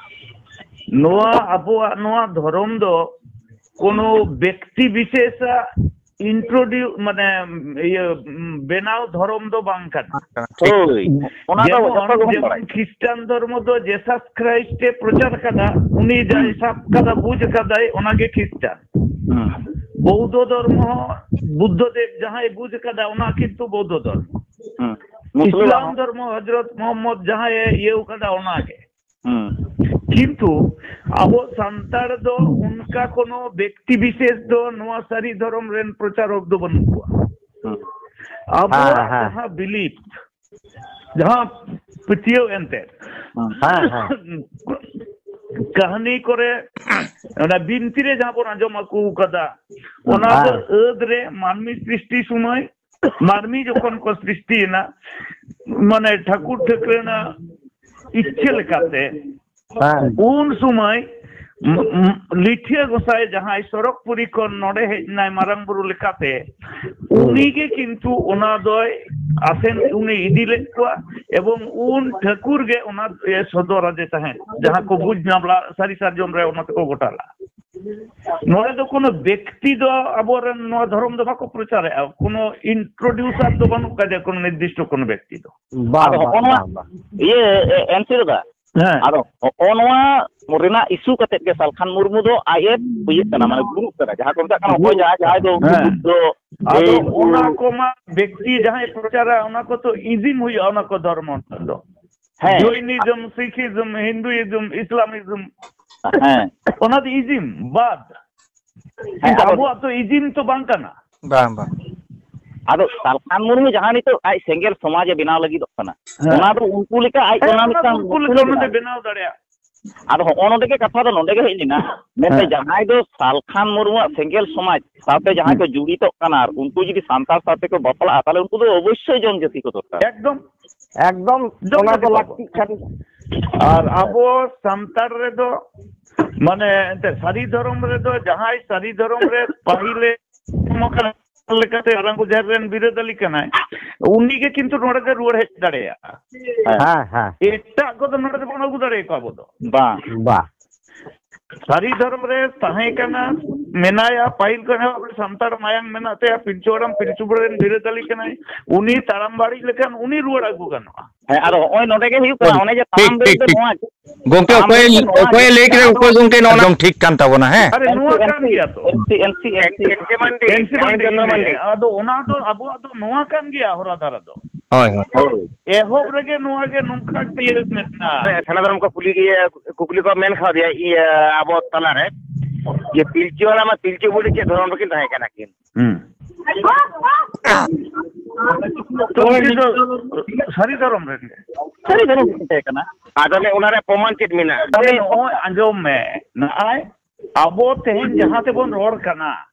ᱱᱚᱣᱟ ᱟᱵᱚᱣᱟᱜ ᱱᱚᱣᱟ ᱫᱷᱚᱨᱚᱢ ᱫᱚ ᱠᱳᱱᱳ ᱵᱮᱠᱛᱤ ᱵᱤᱥᱮᱥᱟᱜ introduce, ᱢᱟᱱᱮ, ᱤᱭᱟᱹ, ᱵᱮᱱᱟᱣ ᱫᱷᱚᱨᱚᱢ ᱫᱚ ᱵᱟᱝ ᱠᱟᱱᱟ᱾ ᱴᱷᱤᱠ᱾ ᱦᱳᱭ, ᱚᱱᱟ ᱫᱚ ᱡᱮᱢᱚᱱ, ᱡᱚᱛᱚ ᱜᱮᱵᱚᱱ ᱡᱮᱢᱚᱱ ᱵᱟᱲᱟᱭᱟ᱾ ᱠᱷᱨᱤᱥᱴᱟᱱ ᱫᱷᱚᱨᱢᱚ ᱫᱚ ᱡᱮᱥᱟᱥ ᱠᱷᱨᱟᱭᱤᱥᱴ ᱮ ᱯᱨᱚᱪᱟᱨ ᱠᱟᱫᱟ, ᱩᱱᱤ ᱡᱟᱭ ᱦᱩᱸ᱾ ᱥᱟᱵ ᱠᱟᱫᱟ, ᱵᱩᱡ ᱠᱟᱫᱟᱭ, ᱚᱱᱟᱜᱮ ᱠᱷᱨᱤᱥᱴᱟᱱ᱾ ᱦᱩᱸ᱾ ᱵᱳᱣᱫᱷᱚ ᱫᱷᱚᱨᱢᱚ ᱦᱚᱸ ᱵᱩᱫᱽᱫᱷᱚ ᱫᱮᱵ ᱡᱟᱦᱟᱸᱭ ᱵᱩᱡ ᱠᱟᱫᱟ, ᱚᱱᱟ ᱠᱤᱱᱛᱩ ᱵᱳᱣᱫᱷᱚ ᱫᱷᱚᱨᱢᱚ᱾ ᱦᱩᱸ᱾ ᱢᱩᱥᱞᱟᱹ ᱤᱥᱞᱟᱢ ᱦᱚᱸ᱾ ᱫᱷᱚᱨᱢᱚ ᱦᱚᱡᱨᱚᱛ ᱢᱚᱦᱚᱢᱢᱚᱫ ᱡᱟᱦᱟᱸᱭ ᱮ ᱤᱭᱟᱹᱣ ᱠᱟᱫᱟ, ᱚᱱᱟᱜᱮ᱾ ᱦᱩᱸ᱾ ᱠᱤᱱᱛᱩ ᱟᱵᱚ ᱥᱟᱱᱛᱟᱲ ᱫᱚ ᱚᱱᱠᱟ ᱠᱳᱱᱳ ᱵᱮᱠᱛᱤ ᱵᱤᱥᱮᱥ ᱫᱚ ᱱᱚᱣᱟ ᱥᱟᱹᱨᱤ ᱫᱷᱚᱨᱚᱢ ᱨᱮᱱ ᱯᱨᱚᱪᱟᱨᱚᱠ ᱫᱚ ᱵᱟᱹᱱᱩᱜ ᱠᱚᱣᱟ᱾ ᱦᱩᱸ᱾ ᱟᱵᱚᱣᱟᱜ ᱦᱮᱸ, ᱦᱮᱸ᱾ ᱡᱟᱦᱟᱸ ᱵᱤᱞᱤᱯ, ᱡᱟᱦᱟᱸ ᱯᱟᱹᱛᱭᱟᱹᱣ ᱮᱱᱛᱮᱫ, ᱦᱮᱸ, ᱦᱮᱸ᱾ ᱠᱟᱹᱦᱱᱤ ᱠᱚᱨᱮ, ᱚᱱᱟ ᱵᱤᱱᱛᱤ ᱨᱮ ᱡᱟᱦᱟᱸ ᱵᱚᱱ ᱟᱸᱡᱚᱢ ᱟᱹᱜᱩ ᱠᱟᱫᱟ, ᱚᱱᱟ ᱫᱚ ᱦᱮᱸ᱾ ᱟᱹᱫ ᱨᱮ ᱢᱟᱹᱱᱢᱤ ᱥᱨᱤᱥᱴᱤ ᱥᱚᱢᱚᱭ, ᱢᱟᱹᱱᱢᱤ ᱡᱚᱠᱷᱚᱱ ᱠᱚ ᱥᱨᱤᱥᱴᱤᱭᱮᱱᱟ, ᱢᱟᱱᱮ ᱴᱷᱟᱹᱠᱩᱨ ᱴᱷᱟᱹᱠᱨᱟᱹᱱᱟᱜ ᱤᱪᱪᱷᱟᱹ ᱞᱮᱠᱟᱛᱮ, ᱦᱮᱸ᱾ ᱩᱱ ᱥᱚᱢᱚᱭ ᱢ-, ᱢ-, ᱞᱤᱴᱷᱤᱭᱟᱹ ᱜᱚᱸᱥᱟᱭ ᱡᱟᱦᱟᱸᱭ ᱥᱚᱨᱚᱜᱽᱯᱩᱨᱤ ᱠᱷᱚᱱ ᱱᱚᱰᱮ ᱦᱮᱡ ᱮᱱᱟᱭ ᱢᱟᱨᱟᱝ ᱵᱩᱨᱩ ᱞᱮᱠᱟᱛᱮ, ᱦᱩᱸ᱾ ᱩᱱᱤ ᱜᱮ ᱠᱤᱱᱛᱩ ᱚᱱᱟ ᱫᱚᱭ ᱟᱥᱮᱱ, ᱩᱱᱤ ᱤᱫᱤ ᱞᱮᱫ ᱠᱚᱣᱟ, ᱮᱵᱚᱝ ᱩᱱ ᱴᱷᱟᱹᱠᱩᱨ ᱜᱮ ᱚᱱᱟ ᱮ ᱥᱚᱫᱚᱨ ᱟᱫᱮ ᱛᱟᱦᱮᱸᱫ, ᱡᱟᱦᱟᱸ ᱠᱚ ᱵᱩᱡᱽ ᱧᱟᱢ ᱞᱮᱫ, ᱥᱟᱹᱨᱤ ᱥᱟᱨᱡᱚᱢ ᱨᱮ ᱚᱱᱟ ᱛᱮᱠᱚ ᱜᱚᱴᱟ ᱞᱮᱫᱼᱟ᱾ ᱱᱚᱰᱮ ᱫᱚ ᱠᱳᱱᱳ ᱵᱮᱠᱛᱤ ᱫᱚ ᱟᱵᱚᱨᱮᱱ ᱱᱚᱣᱟ ᱫᱷᱚᱨᱚᱢ ᱫᱚ ᱵᱟᱠᱚ ᱯᱨᱚᱪᱟᱨᱮᱫᱼᱟ, ᱠᱳᱱᱳ introducer ᱫᱚ ᱵᱟᱹᱱᱩᱜ ᱠᱟᱫᱮᱭᱟ, ᱠᱳᱱᱳ ᱱᱤᱨᱫᱤᱥᱴᱚ ᱠᱳᱱᱳ ᱵᱮᱠᱛᱤ ᱫᱚ᱾ ᱵᱟᱝ, ᱟᱫᱚ ᱵᱟᱝ, ᱦᱚᱸᱜᱼᱚ ᱱᱚᱣᱟ ᱵᱟᱝ, ᱵᱟᱝ᱾ ᱤᱭᱟᱹ, ᱮ, ᱮᱱ ᱥᱤ ᱫᱟᱫᱟ, ᱦᱮᱸ᱾ ᱟᱫᱚ ᱦᱚᱸᱜᱼᱚ ᱱᱚᱣᱟ ᱨᱮᱱᱟᱜ issue ᱠᱟᱛᱮᱫ ᱜᱮ ᱥᱟᱞᱠᱷᱟᱱ ᱢᱩᱨᱢᱩ ᱫᱚ ᱟᱡ ᱮ ᱤᱭᱟᱹᱜ ᱠᱟᱱᱟ, ᱢᱟᱱᱮ ᱜᱩᱨᱩᱜ ᱠᱟᱱᱟ, ᱡᱟᱦᱟᱸ ᱠᱚ ᱢᱮᱛᱟᱜ ᱠᱟᱱᱟ, ᱚᱠᱚᱭ ᱡᱟᱦᱟᱸᱭ, ᱡᱟᱦᱟᱸᱭ ᱫᱚ ᱩᱱᱠᱩ ᱦᱮᱸ᱾ ᱵᱩᱫᱽᱫᱷᱚ, ᱟᱫᱚ ᱮᱭ, ᱚᱱᱟ ᱠᱚᱢᱟ ᱵᱮᱠᱛᱤ ᱡᱟᱦᱟᱸᱭ ᱯᱨᱚᱪᱟᱨᱟ, ᱚᱱᱟ ᱠᱚ ᱛᱚ ᱤᱫᱤᱢ ᱦᱩᱭᱩᱜᱼᱟ, ᱚᱱᱟ ᱠᱚ ᱫᱷᱚᱨᱢᱚ ᱫᱚ᱾ ᱦᱮᱸ᱾ Jainism, Sikhism, Hinduism, Islamism, ᱦᱮᱸ᱾ ᱚᱱᱟ ᱫᱚ ᱤᱡᱤᱢ ᱵᱟᱫ᱾ ᱦᱮᱸ, ᱠᱤᱱᱛᱩ ᱟᱫᱚ ᱟᱵᱚᱣᱟᱜ ᱛᱚ ᱤᱡᱤᱢ ᱛᱚ ᱵᱟᱝ ᱠᱟᱱᱟ᱾ ᱵᱟᱝ, ᱵᱟᱝ᱾ ᱟᱫᱚ ᱥᱟᱞᱠᱷᱟᱱ ᱢᱩᱨᱢᱩ ᱡᱟᱦᱟᱸ ᱱᱤᱛᱚᱜ ᱟᱡ ᱥᱮᱸᱜᱮᱞ ᱥᱚᱢᱟᱡᱽ ᱮ ᱵᱮᱱᱟᱣ ᱞᱟᱹᱜᱤᱫᱚᱜ ᱠᱟᱱᱟ, ᱦᱮᱸ᱾ ᱚᱱᱟ ᱫᱚ ᱩᱱᱠᱩ ᱞᱮᱠᱟ ᱟᱡ ᱦᱮᱸ, ᱚᱱᱟ ᱚᱱᱟ ᱫᱚ ᱢᱤᱫᱴᱟᱝ ᱩᱱᱠᱩ ᱞᱮᱠᱟ ᱩᱛᱱᱟᱹᱣ ᱚᱱᱟ ᱫᱚᱭ ᱵᱮᱱᱟᱣ ᱵᱮᱱᱟᱣ ᱫᱟᱲᱮᱭᱟᱜᱼᱟ᱾ ᱟᱫᱚ ᱦᱚᱸᱜᱼᱚ ᱱᱚᱰᱮ ᱜᱮ ᱠᱟᱛᱷᱟ ᱫᱚ ᱱᱚᱰᱮ ᱜᱮ ᱦᱮᱡ ᱞᱮᱱᱟ, ᱢᱮᱱᱛᱮ ᱦᱮᱸ᱾ ᱡᱟᱦᱟᱸᱭ ᱫᱚ ᱥᱟᱞᱠᱷᱟᱱ ᱢᱩᱨᱢᱩᱣᱟᱜ ᱥᱮᱸᱜᱮᱞ ᱥᱚᱢᱟᱡᱽ ᱥᱟᱶᱛᱮ ᱡᱟᱦᱟᱸᱭ ᱦᱩᱸ᱾ ᱠᱚ ᱡᱩᱲᱤᱛᱚᱜ ᱠᱟᱱᱟ ᱟᱨ ᱩᱱᱠᱩ ᱡᱩᱫᱤ ᱥᱟᱱᱛᱟᱲ ᱥᱟᱶᱛᱮ ᱠᱚ ᱵᱟᱯᱞᱟᱜᱼᱟ, ᱛᱟᱦᱚᱞᱮ ᱩᱱᱠᱩ ᱫᱚ ᱚᱵᱚᱥᱥᱳᱭ ᱡᱚᱢ ᱡᱟᱹᱛᱤ ᱠᱚ ᱫᱚᱨᱠᱟᱨ᱾ ᱮᱠᱫᱚᱢ, ᱮᱠᱫᱚᱢ ᱡᱚᱢ ᱚᱱᱟ ᱡᱟᱹᱛᱤ ᱫᱚ ᱠᱚ᱾ ᱞᱟᱹᱠᱛᱤᱜ ᱠᱟᱱ᱾ ᱟᱨ ᱟᱵᱚ ᱥᱟᱱᱛᱟᱲ ᱨᱮᱫᱚ ᱢᱟᱱᱮ ᱮᱱᱛᱮ ᱥᱟᱹᱨᱤ ᱫᱷᱚᱨᱚᱢ ᱨᱮᱫᱚ ᱡᱟᱦᱟᱸᱭ ᱥᱟᱹᱨᱤ ᱫᱷᱚᱨᱚᱢ ᱨᱮ ᱯᱟᱹᱦᱤᱞᱮ ᱞᱮᱠᱟᱛᱮ ᱟᱨᱟᱝᱜᱚ ᱡᱟᱦᱮᱨ ᱨᱮᱱ ᱵᱤᱨᱟᱹᱫᱟᱹᱞᱤ ᱠᱟᱱᱟᱭ, ᱩᱱᱤ ᱜᱮ ᱠᱤᱱᱛᱩ ᱱᱚᱰᱮ ᱫᱚ ᱨᱩᱣᱟᱹᱲ ᱦᱮᱡ ᱫᱟᱲᱮᱭᱟᱜᱼᱟ᱾ ᱦᱮᱸ, ᱦᱮᱸ᱾ ᱮᱴᱟᱜ ᱠᱚᱫᱚ ᱱᱚᱰᱮ ᱫᱚᱵᱚᱱ ᱟᱹᱜᱩ ᱫᱟᱲᱮᱭᱟᱠᱚᱣᱟ ᱟᱵᱚ ᱫᱚ᱾ ᱵᱟᱝ᱾ ᱵᱟ᱾ ᱥᱟᱹᱨᱤ ᱫᱷᱚᱨᱚᱢ ᱨᱮ ᱛᱟᱦᱮᱸ ᱠᱟᱱᱟ, ᱢᱮᱱᱟᱭᱟ, ᱯᱟᱹᱦᱤᱞ ᱠᱷᱚᱱ ᱮᱦᱚᱵ ᱥᱟᱱᱛᱟᱲ ᱢᱟᱭᱟᱝ ᱢᱮᱱᱟᱜ ᱛᱟᱭᱟ, ᱯᱤᱞᱪᱩ ᱦᱟᱲᱟᱢ ᱯᱤᱞᱪᱩ ᱵᱩᱲᱦᱤ ᱨᱮᱱ ᱵᱤᱨᱟᱹᱫᱟᱹᱞᱤ ᱠᱟᱱᱟᱭ, ᱩᱱᱤ ᱛᱟᱲᱟᱢ ᱵᱟᱹᱲᱤᱡ ᱞᱮᱠᱷᱟᱱ ᱩᱱᱤ ᱨᱩᱣᱟᱹᱲ ᱟᱹᱜᱩ ᱜᱟᱱᱚᱜᱼᱟ᱾ ᱦᱮᱸ, ᱟᱫᱚ ᱦᱚᱸᱜᱼᱚᱭ ᱱᱚᱰᱮ ᱜᱮ ᱦᱩᱭᱩᱜ ᱠᱟᱱᱟ, ᱚᱱᱮ ᱡᱮ ᱴᱷᱤᱠ, ᱛᱟᱲᱟᱢ ᱵᱮᱞ ᱴᱷᱤᱠ, ᱫᱚ ᱴᱷᱤᱠ᱾ ᱱᱚᱣᱟ ᱜᱮ᱾ ᱜᱚᱝᱠᱮ, ᱛᱟᱲᱟᱢ ᱚᱠᱚᱭ, ᱵᱮᱞ ᱫᱚ ᱱᱚᱣᱟ ᱚᱠᱚᱭ ᱜᱮ᱾ ᱞᱟᱹᱭ ᱠᱮᱫᱟ? ᱚᱠᱚᱭ ᱜᱚᱝᱠᱮ ᱱᱚᱣᱟ ᱮᱠᱫᱚᱢ ᱴᱷᱤᱠ ᱠᱟᱱ ᱛᱟᱵᱚᱱᱟ, ᱦᱮᱸ? ᱟᱨᱮ, ᱱᱚᱣᱟ ᱠᱟᱱ ᱜᱮᱭᱟ ᱛᱚ᱾ ᱮᱱ ᱥᱤ, ᱮᱱ ᱥᱤ, ᱮᱱ ᱥᱤ ᱢᱟᱱᱰᱤ, ᱮᱱ ᱥᱤ ᱢᱟᱱᱰᱤ, ᱮᱱ ᱥᱤ ᱢᱟᱱᱰᱤ᱾ ᱟᱫᱚ ᱚᱱᱟ ᱫᱚ ᱟᱵᱚᱣᱟᱜ ᱫᱚ ᱱᱚᱣᱟ ᱠᱟᱱ ᱜᱮᱭᱟ ᱦᱚᱨᱟ ᱫᱷᱟᱨᱟ ᱫᱚ᱾ ᱦᱳᱭ, ᱦᱳᱭ᱾ ᱦᱳᱭ᱾ ᱮᱦᱚᱵ ᱨᱮᱜᱮ ᱱᱚᱣᱟ ᱜᱮ ᱱᱚᱝᱠᱟ ᱤᱭᱟᱹ ᱢᱮᱱᱟᱜᱼᱟ᱾ ᱥᱟᱨᱱᱟ ᱫᱷᱚᱨᱚᱢ ᱠᱚ ᱠᱩᱞᱤ ᱜᱮᱭᱟ, ᱠᱩᱠᱞᱤ ᱠᱚ ᱢᱮᱱ ᱠᱟᱣᱫᱮᱭᱟ, ᱤᱭᱟᱹ, ᱟᱵᱚ ᱛᱟᱞᱟᱨᱮ, ᱡᱮ ᱯᱤᱞᱪᱩ ᱦᱟᱲᱟᱢ ᱟᱨ ᱯᱤᱞᱪᱩ ᱵᱩᱲᱦᱤ ᱪᱮᱫ ᱫᱷᱚᱨᱚᱢ ᱨᱮᱠᱤᱱ ᱛᱟᱦᱮᱸ ᱠᱟᱱᱟ ᱠᱤᱱ? ᱦᱩᱸ᱾ ᱛᱚ ᱩᱱᱠᱤᱱ ᱫᱚ ᱥᱟᱹᱨᱤ ᱫᱷᱚᱨᱚᱢ ᱨᱮᱱ ᱜᱮ᱾ ᱥᱟᱹᱨᱤ ᱫᱷᱚᱨᱚᱢ ᱨᱮᱠᱤᱱ ᱛᱟᱦᱮᱸ ᱠᱟᱱᱟ᱾ ᱟᱫᱚ ᱚᱱᱟ ᱨᱮᱭᱟᱜ ᱯᱨᱚᱢᱟᱱ ᱪᱮᱫ ᱢᱮᱱᱟᱜᱼᱟ? ᱛᱟᱦᱞᱮ ᱱᱚᱜᱼᱚᱭ ᱟᱸᱡᱚᱢ ᱢᱮ, ᱱᱚᱜᱼᱚᱭ ᱟᱵᱚ ᱛᱮᱦᱮᱧ ᱡᱟᱦᱟᱸ ᱛᱮᱵᱚᱱ ᱨᱚᱲ ᱠᱟᱱᱟ,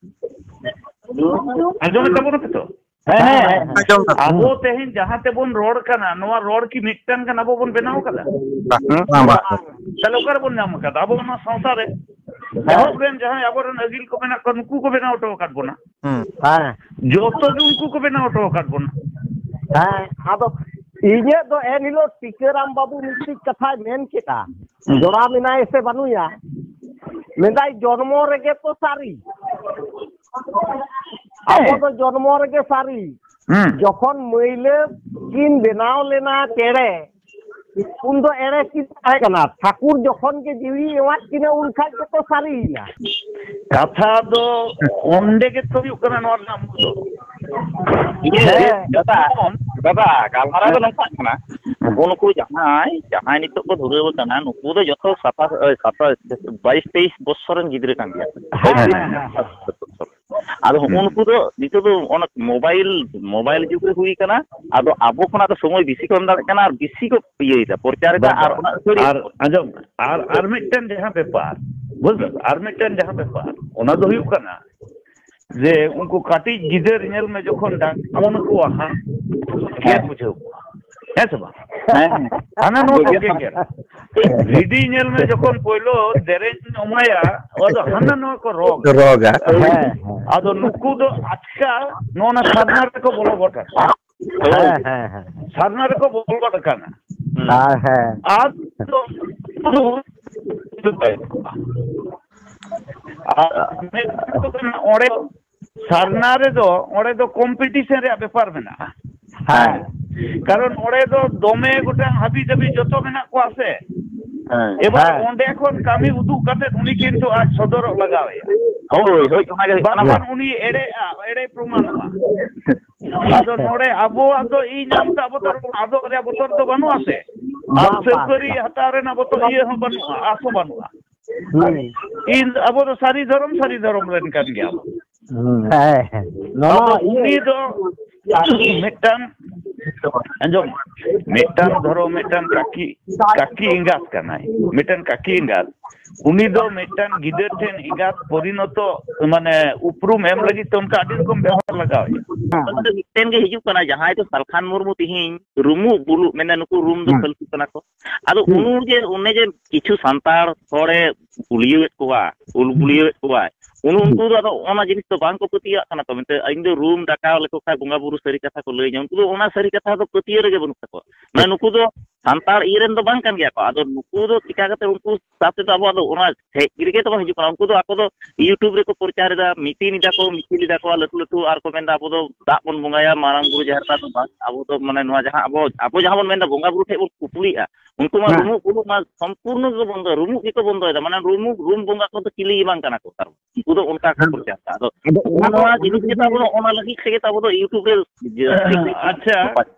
ᱟᱸᱡᱚᱢᱮᱫ ᱛᱟᱵᱚᱱᱟ ᱯᱮ ᱛᱚ? ᱦᱮᱸ, ᱦᱮᱸ, ᱦᱮᱸ᱾ ᱟᱸᱡᱚᱢ ᱫᱟᱞᱤᱧ᱾ ᱟᱵᱚ ᱛᱮᱦᱮᱧ ᱡᱟᱦᱟᱸ ᱛᱮᱵᱚᱱ ᱨᱚᱲ ᱠᱟᱱᱟ, ᱱᱚᱣᱟ ᱨᱚᱲ ᱠᱤ ᱢᱤᱫᱴᱟᱝ ᱜᱟᱱ ᱟᱵᱚ ᱵᱚᱱ ᱵᱮᱱᱟᱣ ᱠᱟᱫᱟ? ᱵᱟᱝ, ᱵᱟᱝ, ᱵᱟᱝ᱾ ᱛᱟᱦᱞᱮ ᱚᱠᱟ ᱨᱮᱵᱚᱱ ᱧᱟᱢ ᱠᱟᱫᱟ ᱟᱵᱚ ᱱᱚᱣᱟ ᱥᱟᱶᱛᱟ ᱨᱮ? ᱦᱮᱸ᱾ ᱮᱦᱚᱵ ᱨᱮᱱ ᱡᱟᱦᱟᱸᱭ ᱟᱵᱚᱨᱮᱱ ᱟᱹᱜᱤᱞ ᱠᱚ ᱢᱮᱱᱟᱜ ᱠᱚᱣᱟ, ᱱᱩᱠᱩ ᱠᱚ ᱵᱮᱱᱟᱣ ᱦᱚᱴᱚ ᱟᱠᱟᱫ ᱵᱚᱱᱟ᱾ ᱦᱩᱸ᱾ ᱦᱮᱸ᱾ ᱡᱚᱛᱚ ᱜᱮ ᱩᱱᱠᱩ ᱠᱚ ᱵᱮᱱᱟᱣ ᱦᱚᱴᱚ ᱟᱠᱟᱫ ᱵᱚᱱᱟ᱾ ᱦᱮᱸ, ᱟᱫᱚ ᱤᱧᱟᱹᱜ ᱫᱚ ᱮᱱᱦᱤᱞᱳᱜ ᱴᱤᱠᱟᱹᱨᱟᱢ ᱵᱟᱹᱵᱩ ᱢᱤᱫᱴᱤᱡ ᱠᱟᱛᱷᱟᱭ ᱢᱮᱱ ᱠᱮᱫᱟ, ᱦᱩᱸ᱾ ᱡᱚᱲᱟᱣ ᱢᱮᱱᱟᱭ ᱥᱮ ᱵᱟᱹᱱᱩᱭᱟ? ᱢᱮᱱᱫᱟᱭ, "ᱡᱚᱱᱢᱚ ᱨᱮᱜᱮ ᱛᱚ ᱥᱟᱹᱨᱤ, ᱟᱵᱚ ᱦᱮᱸ᱾ ᱫᱚ ᱡᱚᱱᱢᱚ ᱨᱮᱜᱮ ᱥᱟᱹᱨᱤ᱾" ᱦᱩᱸ᱾ ᱡᱚᱠᱷᱚᱱ ᱢᱟᱹᱭᱞᱟᱹ ᱠᱤᱱ ᱵᱮᱱᱟᱣ ᱞᱮᱱᱟ ᱪᱮᱬᱮ, ᱩᱱ ᱫᱚ ᱮᱲᱮ ᱠᱤᱱ ᱛᱟᱦᱮᱸ ᱠᱟᱱᱟ᱾ ᱴᱷᱟᱹᱠᱩᱨ ᱡᱚᱠᱷᱚᱱ ᱜᱮ ᱡᱤᱣᱤ ᱮᱢᱟᱫ ᱠᱤᱱᱟ, ᱩᱱ ᱠᱷᱟᱡ ᱜᱮᱛᱚ ᱥᱟᱹᱨᱤᱭᱮᱱᱟ᱾ ᱠᱟᱛᱷᱟ ᱫᱚ ᱚᱸᱰᱮ ᱜᱮᱛᱚ ᱦᱩᱭᱩᱜ ᱠᱟᱱᱟ ᱱᱚᱣᱟ ᱨᱮᱱᱟᱜ ᱢᱩᱞ ᱫᱚ᱾ ᱤᱭᱟᱹ, ᱦᱮᱸ᱾ ᱫᱟᱫᱟ, ᱫᱟᱫᱟ, ᱜᱟᱞᱢᱟᱨᱟᱣ ᱫᱚ ᱦᱮᱸ᱾ ᱱᱚᱝᱠᱟᱜ ᱠᱟᱱᱟ, ᱦᱮᱸ᱾ ᱱᱩᱠᱩ ᱱᱩᱠᱩ ᱡᱟᱦᱟᱸᱭ, ᱡᱟᱦᱟᱸᱭ ᱱᱤᱛᱚᱜ ᱠᱚ ᱫᱷᱩᱨᱟᱹᱣ ᱟᱠᱟᱱᱟ, ᱱᱩᱠᱩ ᱫᱚ ᱡᱚᱛᱚ ᱥᱟᱛᱟᱥ, ᱮ, ᱥᱟᱛᱟᱥ, ᱵᱟᱭᱤᱥ, ᱛᱮᱭᱤᱥ ᱵᱚᱪᱷᱚᱨ ᱨᱮᱱ ᱜᱤᱫᱽᱨᱟᱹ ᱠᱟᱱ ᱜᱮᱭᱟ ᱠᱚ᱾ ᱦᱮᱸ, ᱦᱮᱸ, ᱦᱮᱸ, ᱦᱮᱸ᱾ ᱟᱫᱚ ᱦᱩᱸ᱾ ᱩᱱᱠᱩ ᱫᱚ ᱱᱤᱛᱚᱜ ᱫᱚ ᱚᱱᱟ ᱢᱳᱵᱟᱭᱤᱞ, ᱢᱳᱵᱟᱭᱤᱞ ᱡᱩᱜᱽ ᱨᱮ ᱦᱩᱭ ᱠᱟᱱᱟ᱾ ᱟᱫᱚ ᱟᱵᱚ ᱠᱷᱚᱱᱟᱜ ᱫᱚ ᱥᱚᱢᱚᱭ ᱵᱮᱥᱤ ᱠᱚ ᱮᱢ ᱫᱟᱲᱮᱭᱟᱜ ᱠᱟᱱᱟ ᱟᱨ ᱵᱮᱥᱤ ᱠᱚ ᱤᱭᱟᱹᱭᱮᱫᱟ, ᱯᱨᱚᱪᱟᱨᱮᱫᱟ᱾ ᱵᱟᱝ, ᱟᱨ ᱵᱟᱝ᱾ ᱚᱱᱟ ᱟᱹᱛᱷᱟᱹᱲᱤ ᱟᱨ ᱟᱸᱡᱚᱢ, ᱟᱨ, ᱟᱨ ᱢᱤᱫᱴᱮᱱ ᱡᱟᱦᱟᱸ ᱵᱮᱯᱟᱨ, ᱵᱩᱡᱽ ᱫᱟᱢ? ᱟᱨ ᱢᱤᱫᱴᱮᱱ ᱡᱟᱦᱟᱸ ᱵᱮᱯᱟᱨ, ᱚᱱᱟ ᱫᱚ ᱦᱩᱭᱩᱜ ᱠᱟᱱᱟ ᱡᱮ ᱩᱱᱠᱩ ᱠᱟᱹᱴᱤᱡ ᱜᱤᱫᱟᱹᱨ ᱧᱮᱞ ᱢᱮ, ᱡᱚᱠᱷᱚᱱ ᱰᱟᱠᱛᱟᱨ ᱠᱚᱣᱟ ᱦᱟᱸᱜ, ᱜᱮᱨ ᱦᱮᱸ᱾ ᱵᱩᱡᱷᱟᱹᱣ ᱠᱚᱣᱟ, ᱦᱮᱸ ᱥᱮ ᱵᱟᱝ? ᱦᱮᱸ, ᱦᱮᱸ᱾ ᱦᱟᱱᱟ ᱱᱚᱣᱟ ᱠᱚ ᱜᱮᱜᱮᱨ᱾ ᱜᱮᱜᱮᱨᱟ᱾ ᱵᱷᱤᱰᱤ ᱧᱮᱞ ᱢᱮ, ᱡᱚᱠᱷᱚᱱ ᱯᱳᱭᱞᱳ ᱫᱮᱨᱮᱧ ᱮᱢᱟᱭᱟ, ᱟᱫᱚ ᱦᱟᱱᱟ ᱱᱚᱣᱟ ᱠᱚ ᱨᱚᱜᱟ᱾ ᱨᱚᱜᱟ᱾ ᱦᱮᱸ, ᱦᱮᱸ᱾ ᱟᱫᱚ ᱱᱩᱠᱩ ᱫᱚ ᱟᱪᱠᱟ ᱱᱚᱜᱼᱚ ᱱᱟ ᱥᱟᱨᱱᱟ ᱨᱮᱠᱚ ᱵᱚᱞᱚ ᱜᱚᱫ ᱟᱠᱟᱱᱟ᱾ ᱦᱮᱸ, ᱦᱮᱸ, ᱦᱮᱸ᱾ ᱥᱟᱨᱱᱟ ᱨᱮᱠᱚ ᱵᱚᱞᱚ ᱜᱚᱫ ᱟᱠᱟᱱᱟ᱾ ᱦᱩᱸ᱾ ᱦᱮᱸ, ᱦᱮᱸ᱾ ᱟᱨ ᱫᱚ ᱟᱨ ᱢᱤᱫ ᱠᱟᱛᱷᱟ ᱫᱚ ᱠᱟᱱᱟ, ᱚᱸᱰᱮ ᱥᱟᱨᱱᱟ ᱨᱮᱫᱚ, ᱚᱸᱰᱮ ᱫᱚ ᱠᱚᱢᱯᱤᱴᱤᱥᱚᱱ ᱨᱮᱭᱟᱜ ᱵᱮᱯᱟᱨ ᱢᱮᱱᱟᱜᱼᱟ᱾ ᱦᱮᱸ᱾ ᱠᱟᱨᱚᱱ ᱚᱸᱰᱮ ᱫᱚ ᱫᱚᱢᱮ ᱜᱚᱴᱟᱝ ᱦᱟᱹᱵᱤ ᱡᱟᱹᱵᱤ ᱡᱚᱛᱚ ᱢᱮᱱᱟᱜ ᱠᱚᱣᱟ ᱥᱮ᱾ ᱦᱮᱸ᱾ ᱮᱵᱟᱨ ᱦᱮᱸ᱾ ᱚᱸᱰᱮ ᱠᱷᱚᱱ ᱠᱟᱹᱢᱤ ᱩᱫᱩᱜ ᱠᱟᱛᱮ ᱩᱱᱤ ᱠᱤᱱᱛᱩ ᱟᱡ ᱥᱚᱫᱚᱨᱚᱜ ᱞᱟᱜᱟᱣ ᱮᱭᱟ᱾ ᱦᱳᱭ, ᱦᱳᱭ, ᱚᱱᱟ ᱜᱮ ᱦᱩᱭᱩᱜ ᱠᱟᱱᱟ᱾ ᱵᱟᱝᱠᱷᱟᱱ ᱩᱱᱤ ᱮᱲᱮᱜᱼᱟ, ᱮᱲᱮ ᱯᱨᱚᱢᱟᱱᱚᱜᱼᱟ᱾ ᱟᱫᱚ ᱱᱚᱰᱮ ᱟᱵᱚᱣᱟᱜ ᱫᱚ ᱤᱧ ᱟᱢ ᱛᱮ ᱟᱵᱚ ᱫᱚ ᱟᱫᱚᱜ ᱨᱮᱭᱟᱜ ᱵᱚᱛᱚᱨ ᱫᱚ ᱵᱟᱹᱱᱩᱜᱼᱟ ᱥᱮ? ᱟᱨ ᱵᱟᱝ, ᱵᱟᱝ, ᱥᱟᱹᱣᱠᱟᱹᱨᱤ ᱵᱟᱝ᱾ ᱦᱟᱛᱟᱣ ᱨᱮᱱᱟᱜ ᱵᱚᱛᱚᱨ ᱤᱭᱟᱹ ᱦᱚᱸ ᱵᱟᱹᱱᱩᱜᱼᱟ, ᱟᱥ ᱦᱚᱸ ᱵᱟᱹᱱᱩᱜᱼᱟ᱾ ᱦᱩᱸ᱾ ᱤᱧ, ᱟᱵᱚ ᱫᱚ ᱥᱟᱹᱨᱤ ᱫᱷᱚᱨᱚᱢ, ᱥᱟᱹᱨᱤ ᱫᱷᱚᱨᱚᱢ ᱨᱮᱱ ᱠᱟᱱ ᱜᱮᱭᱟ ᱵᱚ᱾ ᱦᱩᱸ᱾ ᱦᱮᱸ, ᱦᱮᱸ᱾ ᱱᱚᱣᱟ ᱟᱫᱚ ᱤᱭᱟᱹ ᱩᱱᱤ ᱫᱚ ᱢᱤᱫᱴᱟᱝ, ᱟᱸᱡᱚᱢ, ᱢᱤᱫᱴᱟᱝ ᱫᱷᱚᱨᱚ, ᱢᱤᱫᱴᱟᱝ ᱠᱟᱹᱠᱤ, ᱠᱟᱹᱠᱤ ᱮᱸᱜᱟᱛ ᱠᱟᱱᱟᱭ, ᱢᱤᱫᱴᱟᱝ ᱠᱟᱹᱠᱤ ᱮᱸᱜᱟᱛ᱾ ᱩᱱᱤ ᱫᱚ ᱢᱤᱫᱴᱟᱝ ᱜᱤᱫᱟᱹᱨ ᱴᱷᱮᱱ ᱮᱸᱜᱟᱛ ᱯᱚᱨᱤᱱᱚᱛᱚ, ᱢᱟᱱᱮ, ᱩᱯᱨᱩᱢ ᱮᱢ ᱞᱟᱹᱜᱤᱫ ᱛᱮ ᱚᱱᱠᱟ ᱟᱹᱰᱤ ᱨᱚᱠᱚᱢ ᱵᱮᱣᱦᱟᱨ ᱞᱟᱜᱟᱣ ᱮᱭᱟ᱾ ᱦᱮᱸ᱾ ᱚᱱᱟ ᱫᱚ ᱢᱤᱫᱴᱮᱱ ᱜᱮ ᱦᱤᱡᱩᱜ ᱠᱟᱱᱟ, ᱡᱟᱦᱟᱸᱭ ᱫᱚ ᱥᱟᱞᱠᱷᱟᱱ ᱢᱩᱨᱢᱩ ᱛᱤᱦᱤᱧ ᱨᱩᱢᱩᱜ ᱵᱩᱞᱩᱜ, ᱢᱮᱱᱟ ᱱᱩᱠᱩ ᱨᱩᱢ ᱫᱚ ᱦᱩᱸ᱾ ᱯᱷᱟᱹᱞᱛᱩ ᱠᱟᱱᱟ ᱠᱚ᱾ ᱟᱫᱚ ᱦᱩᱸ᱾ ᱩᱱᱩ ᱡᱮ ᱚᱱᱮ ᱡᱮ ᱠᱤᱪᱷᱩ ᱥᱟᱱᱛᱟᱲ ᱦᱚᱲᱮ ᱵᱩᱞᱤᱭᱟᱹᱣᱮᱫ ᱠᱚᱣᱟ, ᱩᱞ ᱦᱩᱸ᱾ ᱵᱩᱞᱤᱭᱟᱹᱣᱮᱫ ᱠᱚᱣᱟᱭ, ᱩᱱᱩ ᱦᱩᱸ᱾ ᱩᱱᱠᱩ ᱫᱚ ᱟᱫᱚ ᱚᱱᱟ ᱡᱤᱱᱤᱥ ᱫᱚ ᱵᱟᱝ ᱠᱚ ᱯᱟᱹᱛᱭᱟᱹᱣᱟᱜ ᱠᱟᱱᱟ ᱛᱚ, ᱢᱮᱱᱛᱮ ᱤᱧ ᱫᱚ ᱨᱩᱢ ᱰᱟᱠᱟᱣ ᱞᱮᱠᱚ ᱠᱷᱟᱱ ᱵᱚᱸᱜᱟ ᱵᱩᱨᱩ ᱥᱟᱹᱨᱤ ᱠᱟᱛᱷᱟ ᱠᱚ ᱞᱟᱹᱭᱟᱹᱧᱟ, ᱩᱱᱠᱩ ᱫᱚ ᱚᱱᱟ ᱥᱟᱹᱨᱤ ᱠᱟᱛᱷᱟ ᱫᱚ ᱯᱟᱹᱛᱭᱟᱹᱣ ᱨᱮᱜᱮ ᱵᱟᱹᱱᱩᱜ ᱛᱟᱠᱚᱣᱟ᱾ ᱢᱟᱱᱮ ᱱᱩᱠᱩ ᱫᱚ ᱥᱟᱱᱛᱟᱲ ᱤᱭᱟᱹ ᱨᱮᱱ ᱫᱚ ᱵᱟᱝ ᱠᱟᱱ ᱜᱮᱭᱟ ᱠᱚ᱾ ᱟᱫᱚ ᱱᱩᱠᱩ ᱫᱚ ᱪᱤᱠᱟ ᱠᱟᱛᱮ ᱩᱱᱠᱩ ᱥᱟᱶ ᱛᱮᱫᱚ ᱟᱵᱚᱣᱟᱜ ᱫᱚ ᱚᱱᱟ ᱦᱮᱡ ᱨᱮᱜᱮ ᱛᱟᱵᱚᱱ ᱦᱤᱡᱩᱜ ᱠᱟᱱᱟ᱾ ᱩᱱᱠᱩ ᱫᱚ ᱟᱠᱚ ᱫᱚ YouTube ᱨᱮᱠᱚ ᱯᱨᱚᱪᱟᱨ ᱮᱫᱟ, ᱢᱤᱴᱤᱝ ᱮᱫᱟ ᱠᱚ, ᱢᱤᱪᱷᱤᱞ ᱮᱫᱟ ᱠᱚ, ᱞᱟᱹᱴᱩ ᱞᱟᱹᱴᱩ, ᱟᱨ ᱠᱚ ᱢᱮᱱᱫᱟ, "ᱟᱵᱚ ᱫᱚ ᱫᱟᱜ ᱵᱚᱱ ᱵᱚᱸᱜᱟᱭᱟ, ᱢᱟᱨᱟᱝ ᱵᱩᱨᱩ ᱡᱟᱦᱮᱨ ᱜᱟᱲ ᱫᱚ ᱵᱟᱝ, ᱟᱵᱚ ᱫᱚ ᱢᱟᱱᱮ ᱱᱚᱣᱟ ᱡᱟᱦᱟᱸ ᱟᱵᱚ, ᱟᱵᱚ ᱡᱟᱦᱟᱸ ᱵᱚᱱ ᱢᱮᱱᱫᱟ ᱵᱚᱸᱜᱟ ᱵᱩᱨᱩ ᱴᱷᱮᱡ ᱵᱚᱱ ᱠᱩᱯᱩᱞᱤᱜᱼᱟ, ᱩᱱᱠᱩ ᱢᱟ ᱦᱮᱸ᱾ ᱨᱩᱢᱩᱜ ᱵᱩᱞᱩᱜ ᱢᱟ ᱥᱚᱢᱯᱩᱨᱱᱚ ᱜᱮ ᱵᱚᱱᱫᱚ, ᱨᱩᱢᱩᱜ ᱜᱮᱠᱚ ᱵᱚᱱᱫᱚᱭᱮᱫᱟ, ᱢᱟᱱᱮ ᱨᱩᱢᱩᱜ, ᱨᱩᱢ ᱵᱚᱸᱜᱟ ᱠᱚᱫᱚ ᱪᱤᱞᱤ ᱜᱮ ᱵᱟᱝ ᱠᱟᱱᱟ ᱠᱚ, ᱛᱟᱨ ᱢᱟᱱᱮ ᱩᱱᱠᱩ ᱫᱚ ᱚᱱᱠᱟ ᱠᱚ ᱦᱮᱸ᱾ ᱯᱨᱚᱪᱟᱨ ᱮᱫᱟ᱾ ᱟᱫᱚ ᱟᱫᱚ ᱚᱱᱟ ᱚᱱᱟ ᱫᱚ, ᱱᱚᱣᱟ ᱚᱱᱟ ᱡᱤᱱᱤᱥ ᱫᱚ ᱜᱮᱛᱚ ᱟᱵᱚ ᱫᱚ ᱚᱱᱟ ᱞᱟᱹᱜᱤᱫ ᱛᱮᱜᱮ ᱛᱚ ᱟᱵᱚ ᱫᱚ YouTube ᱨᱮ ᱡᱟᱹᱥᱛᱤ ᱟᱪᱪᱷᱟ,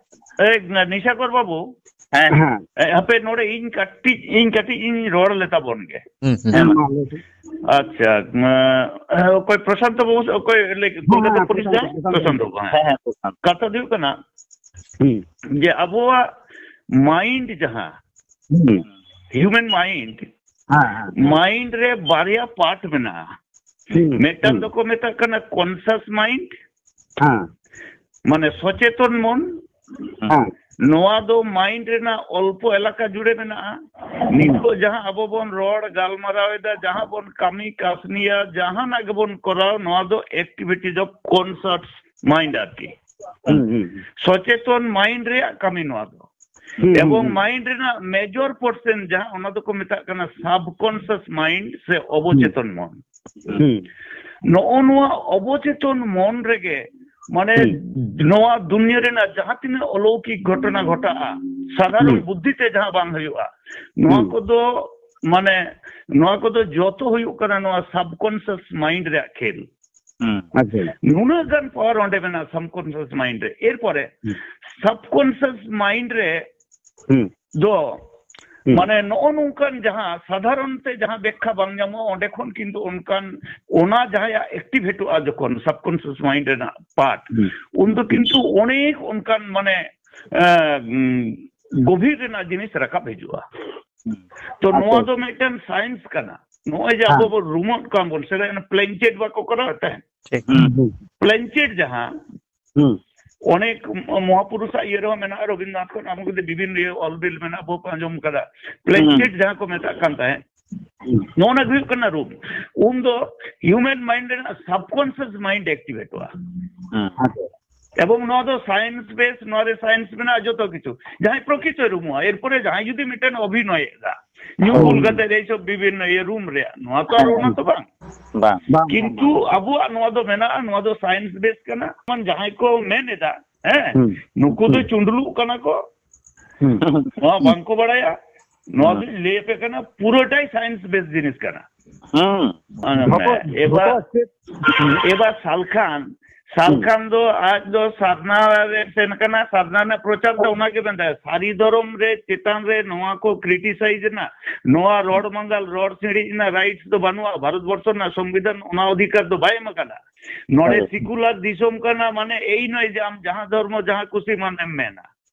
ᱮ, ᱱᱤᱥᱟᱠᱚᱨ ᱵᱟᱹᱵᱩ, ᱦᱮᱸ᱾ ᱦᱮᱸ᱾ ᱮ, ᱦᱟᱯᱮ, ᱱᱚᱰᱮ ᱤᱧ ᱠᱟᱹᱴᱤᱡ, ᱤᱧ ᱠᱟᱹᱴᱤᱡ ᱤᱧ ᱨᱚᱲ ᱞᱮ ᱛᱟᱵᱚᱱ ᱜᱮ᱾ ᱦᱩᱸ, ᱦᱩᱸ᱾ ᱦᱮᱸ, ᱢᱟ᱾ ᱢᱟ ᱞᱟᱹᱭ ᱵᱤᱱ᱾ ᱟᱪᱪᱷᱟ, ᱮ, ᱚᱠᱚᱭ ᱯᱨᱚᱥᱟᱱᱛᱚ ᱵᱟᱵᱩ ᱥᱮ ᱚᱠᱚᱭ ᱞᱟᱹᱭ, ᱦᱮᱸ, ᱠᱳᱞᱠᱟᱛᱟ ᱦᱮᱸ, ᱯᱩᱞᱤᱥ ᱯᱨᱚᱥᱟᱱᱛᱚ, ᱡᱟᱦᱟᱸᱭ? ᱯᱨᱚᱥᱟᱱᱛᱚ᱾ ᱯᱨᱚᱥᱟᱱᱛᱚ ᱵᱟᱵᱩ, ᱦᱮᱸ᱾ ᱦᱮᱸ, ᱦᱮᱸ, ᱯᱨᱚᱥᱟᱱᱛᱚ᱾ ᱠᱟᱛᱷᱟ ᱫᱚ ᱦᱩᱭᱩᱜ ᱠᱟᱱᱟ ᱦᱩᱸ᱾ ᱡᱮ ᱟᱵᱚᱣᱟᱜ mind ᱡᱟᱦᱟᱸ, ᱦᱩᱸ᱾ Human mind, ᱦᱮᱸ, ᱦᱮᱸ, ᱦᱮᱸ᱾ Mind ᱨᱮ ᱵᱟᱨᱭᱟ part ᱢᱮᱱᱟᱜᱼᱟ᱾ ᱦᱩᱸ, ᱢᱤᱫᱴᱟᱝ ᱦᱩᱸ᱾ ᱫᱚᱠᱚ ᱢᱮᱛᱟᱜ ᱠᱟᱱᱟ conscious mind, ᱦᱮᱸ᱾ ᱢᱟᱱᱮ ᱥᱚᱪᱮᱛᱚᱱ ᱢᱚᱱ᱾ ᱦᱮᱸ᱾ ᱱᱚᱣᱟ ᱫᱚ mind ᱨᱮᱱᱟᱜ ᱚᱞᱯᱚ ᱮᱞᱟᱠᱟ ᱡᱩᱲᱮ ᱢᱮᱱᱟᱜᱼᱟ᱾ ᱦᱩᱸ᱾ ᱱᱤᱛᱚᱜ ᱡᱟᱦᱟᱸ ᱟᱵᱚ ᱵᱚᱱ ᱨᱚᱲ ᱜᱟᱞᱢᱟᱨᱟᱣ ᱮᱫᱟ, ᱡᱟᱦᱟᱸ ᱵᱚᱱ ᱠᱟᱹᱢᱤ ᱠᱟᱹᱥᱱᱤᱭᱟ, ᱡᱟᱦᱟᱸᱱᱟᱜ ᱜᱮᱵᱚᱱ ᱠᱚᱨᱟᱣ, ᱱᱚᱣᱟ ᱫᱚ activities of conscious mind ᱟᱨᱠᱤ᱾ ᱦᱩᱸ, ᱦᱩᱸ, ᱦᱩᱸ᱾ ᱥᱚᱪᱮᱛᱚᱱ mind ᱨᱮᱭᱟᱜ ᱠᱟᱹᱢᱤ ᱱᱚᱣᱟ ᱫᱚ᱾ ᱦᱩᱸ, ᱦᱩᱸ, ᱮᱵᱚᱝ ᱦᱩᱸ᱾ Mind ᱨᱮᱱᱟᱜ major portion ᱡᱟᱦᱟᱸ, ᱚᱱᱟ ᱫᱚᱠᱚ ᱢᱮᱛᱟᱜ ᱠᱟᱱᱟ subconscious mind ᱥᱮ ᱚᱵᱚᱪᱮᱛᱚᱱ ᱢᱚᱱ᱾ ᱦᱩᱸ᱾ ᱱᱚᱜᱼᱚ ᱱᱚᱣᱟ ᱚᱵᱚᱪᱮᱛᱚᱱ ᱢᱚᱱ ᱨᱮᱜᱮ, ᱢᱟᱱᱮ, ᱦᱩᱸ᱾ ᱱᱚᱣᱟ ᱫᱩᱱᱤᱭᱟᱹ ᱨᱮᱱᱟᱜ ᱡᱟᱦᱟᱸ ᱛᱤᱱᱟᱹᱜ ᱚᱞᱚᱩᱠᱤᱠ ᱜᱷᱚᱴᱚᱱᱟ ᱜᱷᱚᱴᱟᱜᱼᱟ, ᱥᱟᱫᱷᱟᱨᱚᱱ ᱦᱩᱸ᱾ ᱵᱩᱫᱽᱫᱷᱤ ᱛᱮ ᱡᱟᱦᱟᱸ ᱵᱟᱝ ᱦᱩᱭᱩᱜᱼᱟ, ᱱᱚᱣᱟ ᱦᱩᱸ᱾ ᱠᱚᱫᱚ, ᱢᱟᱱᱮ, ᱱᱚᱣᱟ ᱠᱚᱫᱚ ᱡᱚᱛᱚ ᱦᱩᱭᱩᱜ ᱠᱟᱱᱟ ᱱᱚᱣᱟ subconscious mind ᱨᱮᱭᱟᱜ ᱠᱷᱮᱞ᱾ ᱦᱩᱸ᱾ ᱟᱪᱪᱷᱟ᱾ ᱱᱩᱱᱟᱹᱜ ᱜᱟᱱ power ᱚᱸᱰᱮ ᱢᱮᱱᱟᱜᱼᱟ subconscious mind ᱨᱮ᱾ ᱮᱨᱯᱚᱨᱮ ᱦᱩᱸ᱾ Subconscious mind ᱨᱮ ᱦᱩᱸ᱾ ᱫᱚ ᱦᱩᱸ᱾ ᱢᱟᱱᱮ ᱱᱚᱜᱼᱚ ᱱᱚᱝᱠᱟᱱ ᱡᱟᱦᱟᱸ ᱥᱟᱫᱷᱟᱨᱚᱱ ᱛᱮ ᱡᱟᱦᱟᱸ ᱵᱮᱠᱠᱷᱟ ᱵᱟᱝ ᱧᱟᱢᱚᱜᱼᱟ, ᱚᱸᱰᱮ ᱠᱷᱚᱱ ᱠᱤᱱᱛᱩ ᱚᱱᱠᱟᱱ, ᱚᱱᱟ ᱡᱟᱦᱟᱸᱭᱟᱜ activateᱚᱜᱼᱟ ᱡᱚᱠᱷᱚᱱ subconscious mind ᱨᱮᱱᱟᱜ part, ᱦᱩᱸ᱾ ᱩᱱᱫᱚ ᱠᱤᱱᱛᱩ ᱚᱱᱮᱠ ᱚᱱᱠᱟᱱ ᱢᱟᱱᱮ, ᱮᱸ, ᱜᱚᱵᱷᱤᱨ ᱨᱮᱱᱟᱜ ᱡᱤᱱᱤᱥ ᱨᱟᱠᱟᱵ ᱦᱤᱡᱩᱜᱼᱟ᱾ ᱦᱩᱸ᱾ ᱛᱚ ᱟᱪᱪᱷᱟ᱾ ᱱᱚᱣᱟ ᱫᱚ ᱢᱤᱫᱴᱮᱱ science ᱠᱟᱱᱟ᱾ ᱱᱚᱜᱼᱚᱭ ᱡᱮ ᱦᱮᱸ᱾ ᱟᱵᱚ ᱵᱚᱱ ᱨᱩᱢᱚᱜ ᱠᱟᱱ ᱵᱚᱱ, ᱥᱮᱫᱟᱭ ᱚᱱᱟ ᱯᱞᱮᱱᱪᱮᱴ ᱵᱟᱠᱚ ᱠᱚᱨᱟᱣᱮᱫ ᱛᱟᱦᱮᱸᱫ? ᱴᱷᱤᱠ᱾ ᱦᱩᱸ, ᱦᱩᱸ᱾ ᱯᱞᱮᱱᱪᱮᱴ ᱡᱟᱦᱟᱸ ᱦᱩᱸ᱾ ᱚᱱᱮᱠ ᱢᱚᱦᱟᱯᱩᱨᱩᱥᱟᱜ ᱤᱭᱟᱹ ᱨᱮᱦᱚᱸ ᱢᱮᱱᱟᱜᱼᱟ, ᱨᱚᱵᱤᱱᱫᱨᱚᱱᱟᱛᱷ ᱠᱷᱚᱱ ᱟᱨᱟᱢᱵᱷᱚ ᱠᱟᱛᱮ ᱵᱤᱵᱷᱤᱱᱱᱚ ᱤᱭᱟᱹ ᱚᱞ ᱵᱤᱞ ᱢᱮᱱᱟᱜᱼᱟ, ᱵᱚ ᱟᱸᱡᱚᱢ ᱠᱟᱫᱟ᱾ ᱯᱞᱮᱱᱪᱮᱴ ᱦᱩᱸ᱾ ᱡᱟᱦᱟᱸ ᱠᱚ ᱢᱮᱛᱟᱜ ᱠᱟᱱ ᱛᱟᱦᱮᱸᱫ, ᱦᱩᱸ᱾ ᱱᱚᱜᱼᱚ ᱱᱟ ᱜᱮ ᱦᱩᱭᱩᱜ ᱠᱟᱱᱟ ᱨᱩᱢ᱾ ᱩᱱ ᱫᱚ human mind ᱨᱮᱱᱟᱜ subconscious mind activateᱚᱜᱼᱟ᱾ ᱦᱩᱸ᱾ ᱟᱪᱪᱷᱟ᱾ ᱮᱵᱚᱝ ᱱᱚᱣᱟ ᱫᱚ science base, ᱱᱚᱣᱟ ᱨᱮ science ᱢᱮᱱᱟᱜᱼᱟ, ᱡᱚᱛᱚ ᱠᱤᱪᱷᱩ᱾ ᱡᱟᱦᱟᱸᱭ ᱯᱨᱚᱠᱤᱛᱚᱭ ᱨᱩᱢᱩᱜᱼᱟ, ᱮᱨᱯᱚᱨᱮ ᱡᱟᱦᱟᱸᱭ ᱡᱩᱫᱤ ᱢᱤᱫᱴᱮᱱ ᱚᱵᱷᱤᱱᱚᱭᱮᱫᱟ, ᱧᱩ ᱦᱩᱸ᱾ ᱵᱩᱞ ᱠᱟᱛᱮ ᱮᱭ ᱥᱚᱵ ᱵᱤᱵᱷᱤᱱᱱᱚ ᱤᱭᱟᱹ ᱨᱩᱢ ᱨᱮᱭᱟᱜ, ᱱᱚᱣᱟ ᱛᱚ ᱟᱨ ᱦᱩᱸ᱾ ᱚᱱᱟ ᱛᱚ ᱵᱟᱝ᱾ ᱵᱟᱝ᱾ ᱵᱟᱝ, ᱵᱟᱝ, ᱠᱤᱱᱛᱩ ᱵᱟᱝ᱾ ᱟᱵᱚᱣᱟᱜ ᱱᱚᱣᱟ ᱫᱚ ᱢᱮᱱᱟᱜᱼᱟ, ᱱᱚᱣᱟ ᱫᱚ science base ᱠᱟᱱᱟ᱾ ᱢᱟᱱ ᱡᱟᱦᱟᱸᱭ ᱠᱚ ᱢᱮᱱ ᱮᱫᱟ, ᱦᱮᱸ, ᱦᱩᱸ᱾ ᱱᱩᱠᱩ ᱫᱚ ᱦᱩᱸ᱾ ᱪᱩᱸᱰᱞᱩᱜ ᱠᱟᱱᱟ ᱠᱚ, ᱦᱩᱸ᱾ ᱱᱚᱣᱟ ᱦᱩᱸ᱾ ᱵᱟᱝ ᱠᱚ ᱵᱟᱲᱟᱭᱟ᱾ ᱱᱚᱣᱟ ᱦᱩᱸ᱾ ᱫᱚᱧ ᱞᱟᱹᱭ ᱟᱯᱮ ᱠᱟᱱᱟ, ᱯᱩᱨᱟᱹᱴᱟᱭ science base ᱡᱤᱱᱤᱥ ᱠᱟᱱᱟ᱾ ᱦᱩᱸ᱾ ᱢᱟᱱᱮ, ᱵᱟᱵᱟ, ᱮᱵᱟᱨ, ᱵᱟᱵᱟ, ᱪᱮᱫ? ᱮᱵᱟᱨ ᱥᱟᱞᱠᱷᱟᱱ, ᱥᱟᱞᱠᱷᱟᱱ ᱫᱚ ᱟᱡ ᱫᱚ ᱥᱟᱨᱱᱟ ᱨᱮ ᱥᱮᱱ ᱠᱟᱱᱟ, ᱥᱟᱨᱱᱟ ᱨᱮᱱᱟᱜ ᱯᱨᱚᱪᱟᱨ ᱫᱚ ᱚᱱᱟ ᱜᱮ ᱢᱮᱱᱫᱟᱭ, ᱥᱟᱹᱨᱤ ᱫᱷᱚᱨᱚᱢ ᱨᱮ ᱪᱮᱛᱟᱱ ᱨᱮ ᱱᱚᱣᱟ ᱠᱚ ᱠᱨᱤᱴᱤᱥᱟᱭᱤᱡᱽ ᱨᱮᱱᱟᱜ, ᱱᱚᱣᱟ ᱨᱚᱲ ᱢᱟᱸᱜᱟᱞ, ᱨᱚᱲ ᱥᱤᱬᱤᱡ ᱨᱮᱱᱟᱜ ᱨᱟᱭᱤᱴᱥ ᱫᱚ ᱵᱟᱹᱱᱩᱜᱼᱟ᱾ ᱵᱷᱟᱨᱚᱛ ᱵᱚᱨᱥᱚ ᱨᱮᱱᱟᱜ ᱥᱚᱝᱵᱤᱫᱷᱟᱱ ᱚᱱᱟ ᱚᱫᱷᱤᱠᱟᱨ ᱫᱚ ᱵᱟᱭ ᱮᱢ ᱟᱠᱟᱫᱟ᱾ ᱱᱚᱰᱮ ᱦᱮᱸ᱾ ᱥᱤᱠᱩᱞᱟᱨ ᱫᱤᱥᱚᱢ ᱠᱟᱱᱟ, ᱢᱟᱱᱮ ᱮᱭ ᱱᱚᱭ ᱡᱮ ᱟᱢ ᱡᱟᱦᱟᱸ ᱫᱷᱚᱨᱢᱚ ᱡᱟᱦᱟᱸ ᱠᱩᱥᱤ ᱢᱟᱱᱮᱢ ᱢᱮᱱᱟ,